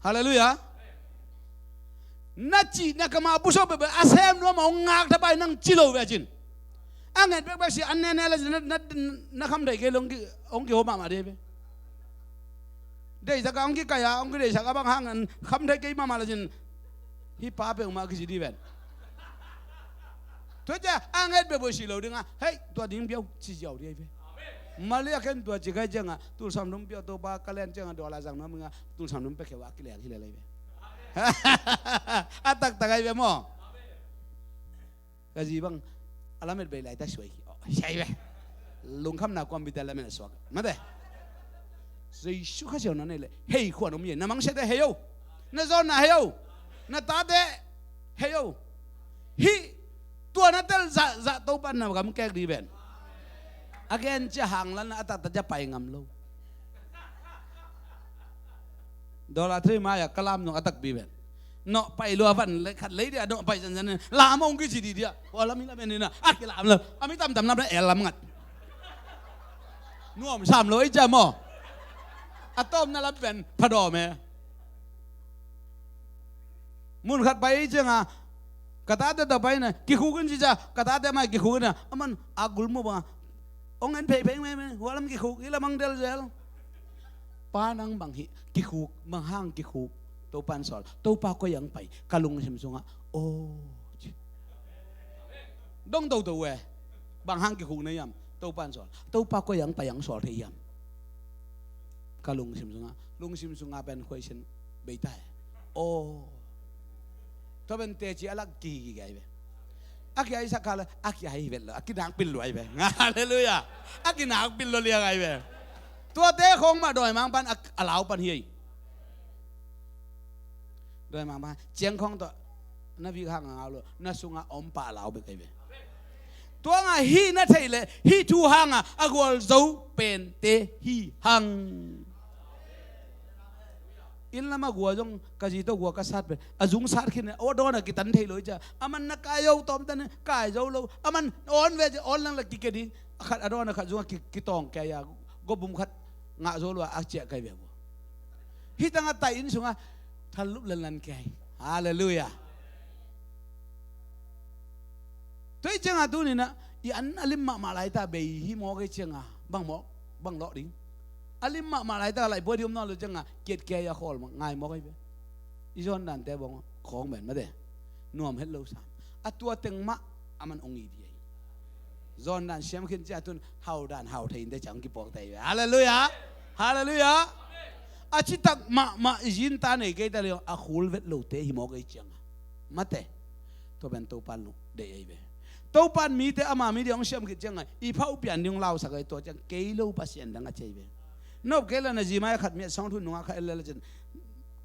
Halleluiah. Na cih na kamah buso bebe a sem nuam a hong ngak thapai nang ci lo ve a cin. A nget bekbek si an nene la cin na, na, na kham thei kei lo hong ki, hong kiho mahmah dih ahi ve. Deihsak a hong kikai a hong kideihsak a bang hang an kham thei kei mahmah la cin. Hih pa peuhmah kici dih ven. Tua ciah a nget bekbek si lo ding a, hei, tua ding piau ci ziau dih ahi ve. Mali a ken tua ci kai ciangah tulsam dum piau Topa ka len ciangah dollar zang nuam ing a tulsam dum pia kheu a kileng hi lel ahi ve. A taktak ahi ve maw? Ka zi bang a lamet bei laitak suai hi. Aw, siai ve. Lungkhamna kuam bita lamet a suak mate. Jesu Khazih na nei le hei khuan om ye na mangsiate hei o. Na zawnna hei o. Na tate hei o. Hih tua na tel zahzah Topa na gam kek dih ven. A gen cia hanglan a taktak cia pai ngam lo. Dollar three mai a ka lam nung a takpi ven. Nawh pai lua van le khat lei dia nawh pai zanzan lam hong kici dih dia. Hua lam hi lam en ina a kilam lo a mi tamtam lam na el lam ngat. Nuam sam lo ei cia maw? A tawm na lam ven phadawm e. Mun khat pai cianga ka tate tawh pai na kikhuk in cica ka tate mai kikhuk in a aman a gul mu banga hong en pheiphei mei mei hua lam kikhuk hi lam hong delzel. Pa nang bang hih kikhuk bang hang kikhuk Topan sawl Topa koi ang pai ka lungsim sungah aw ci. Dong toto e bang hang kikhuk na hiam Topan sawl Topa koi ang pai ang sawl thei hiam? Ka lungsim sungah lungsim sungah pen khuaisin beita e. Aw. Tua pen teci a lak kihikik ai ve. A kiaisak kha le a kiai vet lo a kinak pil lo ai ve. Halleluiah. A kinak pil lo liang ai ve. Tuate khong mah dawimang pan a lau pan hi ei. Dawimang pan ciang khong tawh na vik hang a ngau lo na sungah a om pa a lau bek ai ve. Tuanga hih na theih leh hih thu hanga a gualzo pente hi hang. Inn lama gua zong ka zi tawh gua ka sat pen a zung sat khin a dawn a kitan thei lo hi cia. A man na kai zo tawm tan kai zo lo a man awn ve cia awn lang la kikia ding a khat a dawn a khat zung a ki- kitawng kia ia gobum khat ngah zo lo a a ciah kai ve bua. Hih tangah tai inn sungah thallup lanlan kia hi. Halleluiah. Tua hi cianga tuninah i an a lim mahmah laita bei hi mawk ei cianga bang mawk bang lawh ding. A lim mahmah laita laihpuai dih om nawn lo cianga kiatkiai a khawl ngai mawk ei ve. I zawn dante bawng khawng ben mate nuam het lo sam. A tua teng mah a man ong it hi ei. Zawn dan siam khin cia tun hau dan hau thei inte ciang kipuak thei ve. Halleluiah. Halleluiah. A citak mahmah i zinta nei keita leo a khul vet lote hi mawk ei cianga mate. Tua pen Topa lung deih ei ve. Topa in mite ama mi ding hong siam khit cianga i phauh pian ding hong lausak ei tua ciang kei lo Pasian dang a ci ei ve. Nop kei la na zi mai a khat miat sawng thu nungah kha el lel a cin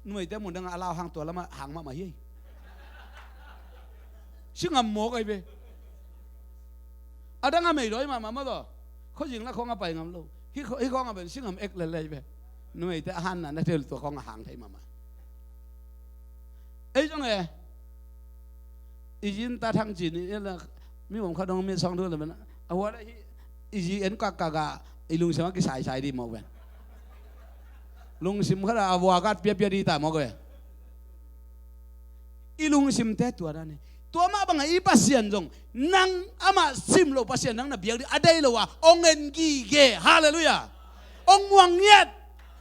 numeite mun dangah a lau hang tua lamah hang mahmah hi ei. Si ngam mawk ei ve. A dangah meidawi mahmah mawk aw. Khuazing la khawngah pai ngam lo. Hi khawngah pen si ngam ek lel ei ve. Numeite a hanna na thei tua khawngah hang thei mahmah. Ei zong e i zinta thang cin i la mi mawm kha dong mi sawng thu la ben a hua la hi i zi en kak kak a i lungsim a kisaisai di mawk ben. Lungsim kha la a vua kat piapia di ta mawk ve. I lungsimte tua dan hi. Tua mah bangah i Pasian zong nang amah sim lo Pasian nang na biak dih a dei lo a ong en gige. Halleluiah. Ong muang ngiat.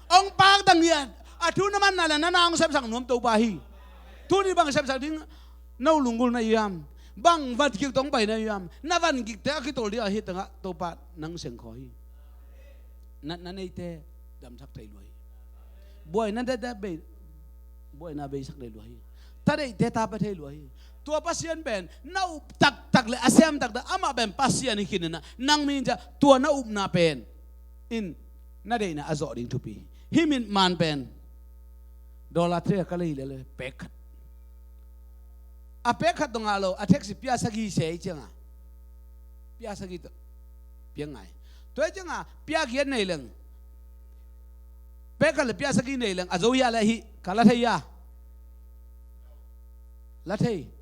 Ong pakdang ngiat. A thu na manna le na na ong sepsak nuam Topa hi. Tuni bang sepsak ding no lunggulh na hiam? Bang van kik tong pai na hiam? Na van kikte a kitol dih a hi tangah Topa nang sengkhaw hi. Natna neite damsak thei lua hi. Buaina dede bei buaina beisak thei lua hi. Tadeihte tapa thei lua hi. Tua Pasian pen na up taktak le a sem taktak amah pen Pasian hi khin inah nang min ciah tua na upna pen in na deihna a zawh ding thupi hi. Hih min man pen dollar thre a ka lei lele pek khat a pek khat dongah lo a theksi pia sagih se i cianga pia sagih tawh pia ngai. Tua i cianga pia giat nei leng pek khat le pia sagih nei leng a zo hia le hih ka la thei hia? La thei.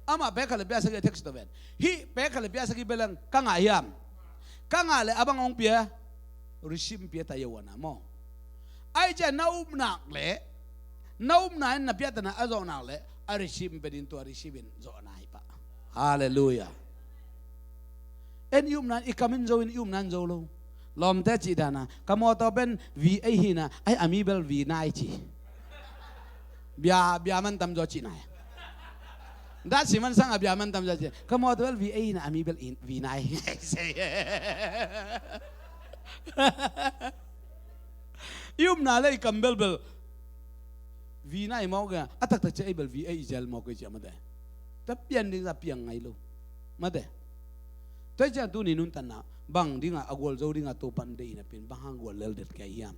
Amah pek khat le pia sagih a theksi tawh ven hih pek khat le pia sagih bia leng ka ngah hiam? Ka ngah le a bang hong pia Receive pia ta ia wana maw. Ai cia na upnak le na upna in na piatana a zawhnak le a receive pe din tua receive in zawhna hi pah. Halleluiah. En i upna in i kam in zo in i upna in zo lo. Lawmte cih dana ka mawtaw pen V eight hina ai a mi bel V nine ci. Bia bia man tam zaw cih nai. Dah si man sang a bia man tam zaw cih. Ka mawtaw bel V eight hina a mi bel V nine. I upna le i kam belbel V nine mawk a a taktak cia ei bel V eight i zel mawk ei cia mate. Ta pian ding a piang ngai lo mate. Tua cia tuni nuntanna bang dinga a gual zo dinga Topan deihna pin bang hang gual lel det kei hiam?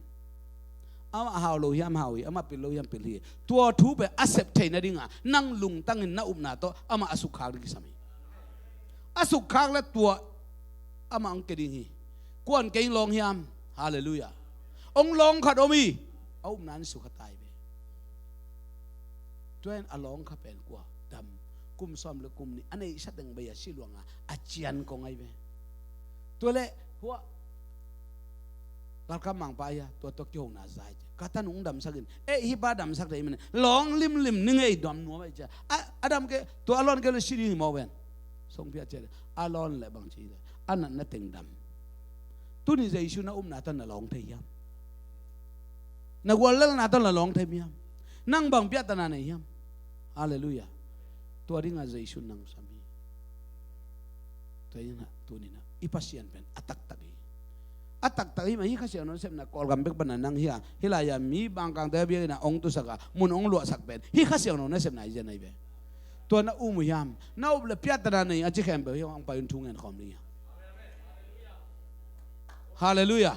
Amah hau lo hiam hau hi, amah pil lo hiam pil hi. Tua thu pe a sep theihna dinga nang lungtangin na upna tawh amah a sukkhak ding kisam hi. A sukkhak le tua amah ang ke ding hi. Kuan kei lawng hiam? Halleluiah. Ong lawng khat om hi. A upna an sukha tai ve. Tua in a lawng kha pen kua dam kum sawm le kum nih a nei sateng bei a si luanga a cian kong ai ve. Tua le hua galkam mangpa ia tua tua kihona zai ka tanung damsakin ei hi pa damsak dei mene lawng limlim ni ngei dam nuam ai cia a dam ke tua a lawn ke le si ding hi maw ven. Songpia cia a lawn le bang ci le a natna teng dam. Tuni Jesu na upna tan na lawng thei hiam? Na guallelna tan na lawng thei hiam? Nang bang piahtana nei hiam? Halleluiah. Tua dinga Jesu nang sam hi. Tua dinga tunina i Pasian pen a taktak hi. A taktak hi ma hi Kha Siangtho nasepna Kawlgam bek pana nang hi a hi lai-a mi bangkangte a biakina ong tusaka mun ong luahsak pen hi Kha Siangtho nasepna hi zian ahi ve. Tua na um uh hiam? Na up le piahtana nei a ci khempeuh hi hong pai un thu ngen khawm ding hiam? Halleluiah.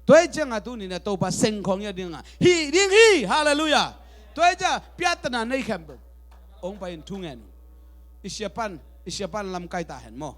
Tua hi cianga tunina Topa seng khawng ia dinga hi ding hi. Halleluiah. Tua hi cia piahtana nei khempeuh ong pai in thu ngen uh. I siapan i siapan lam kai ta hen maw?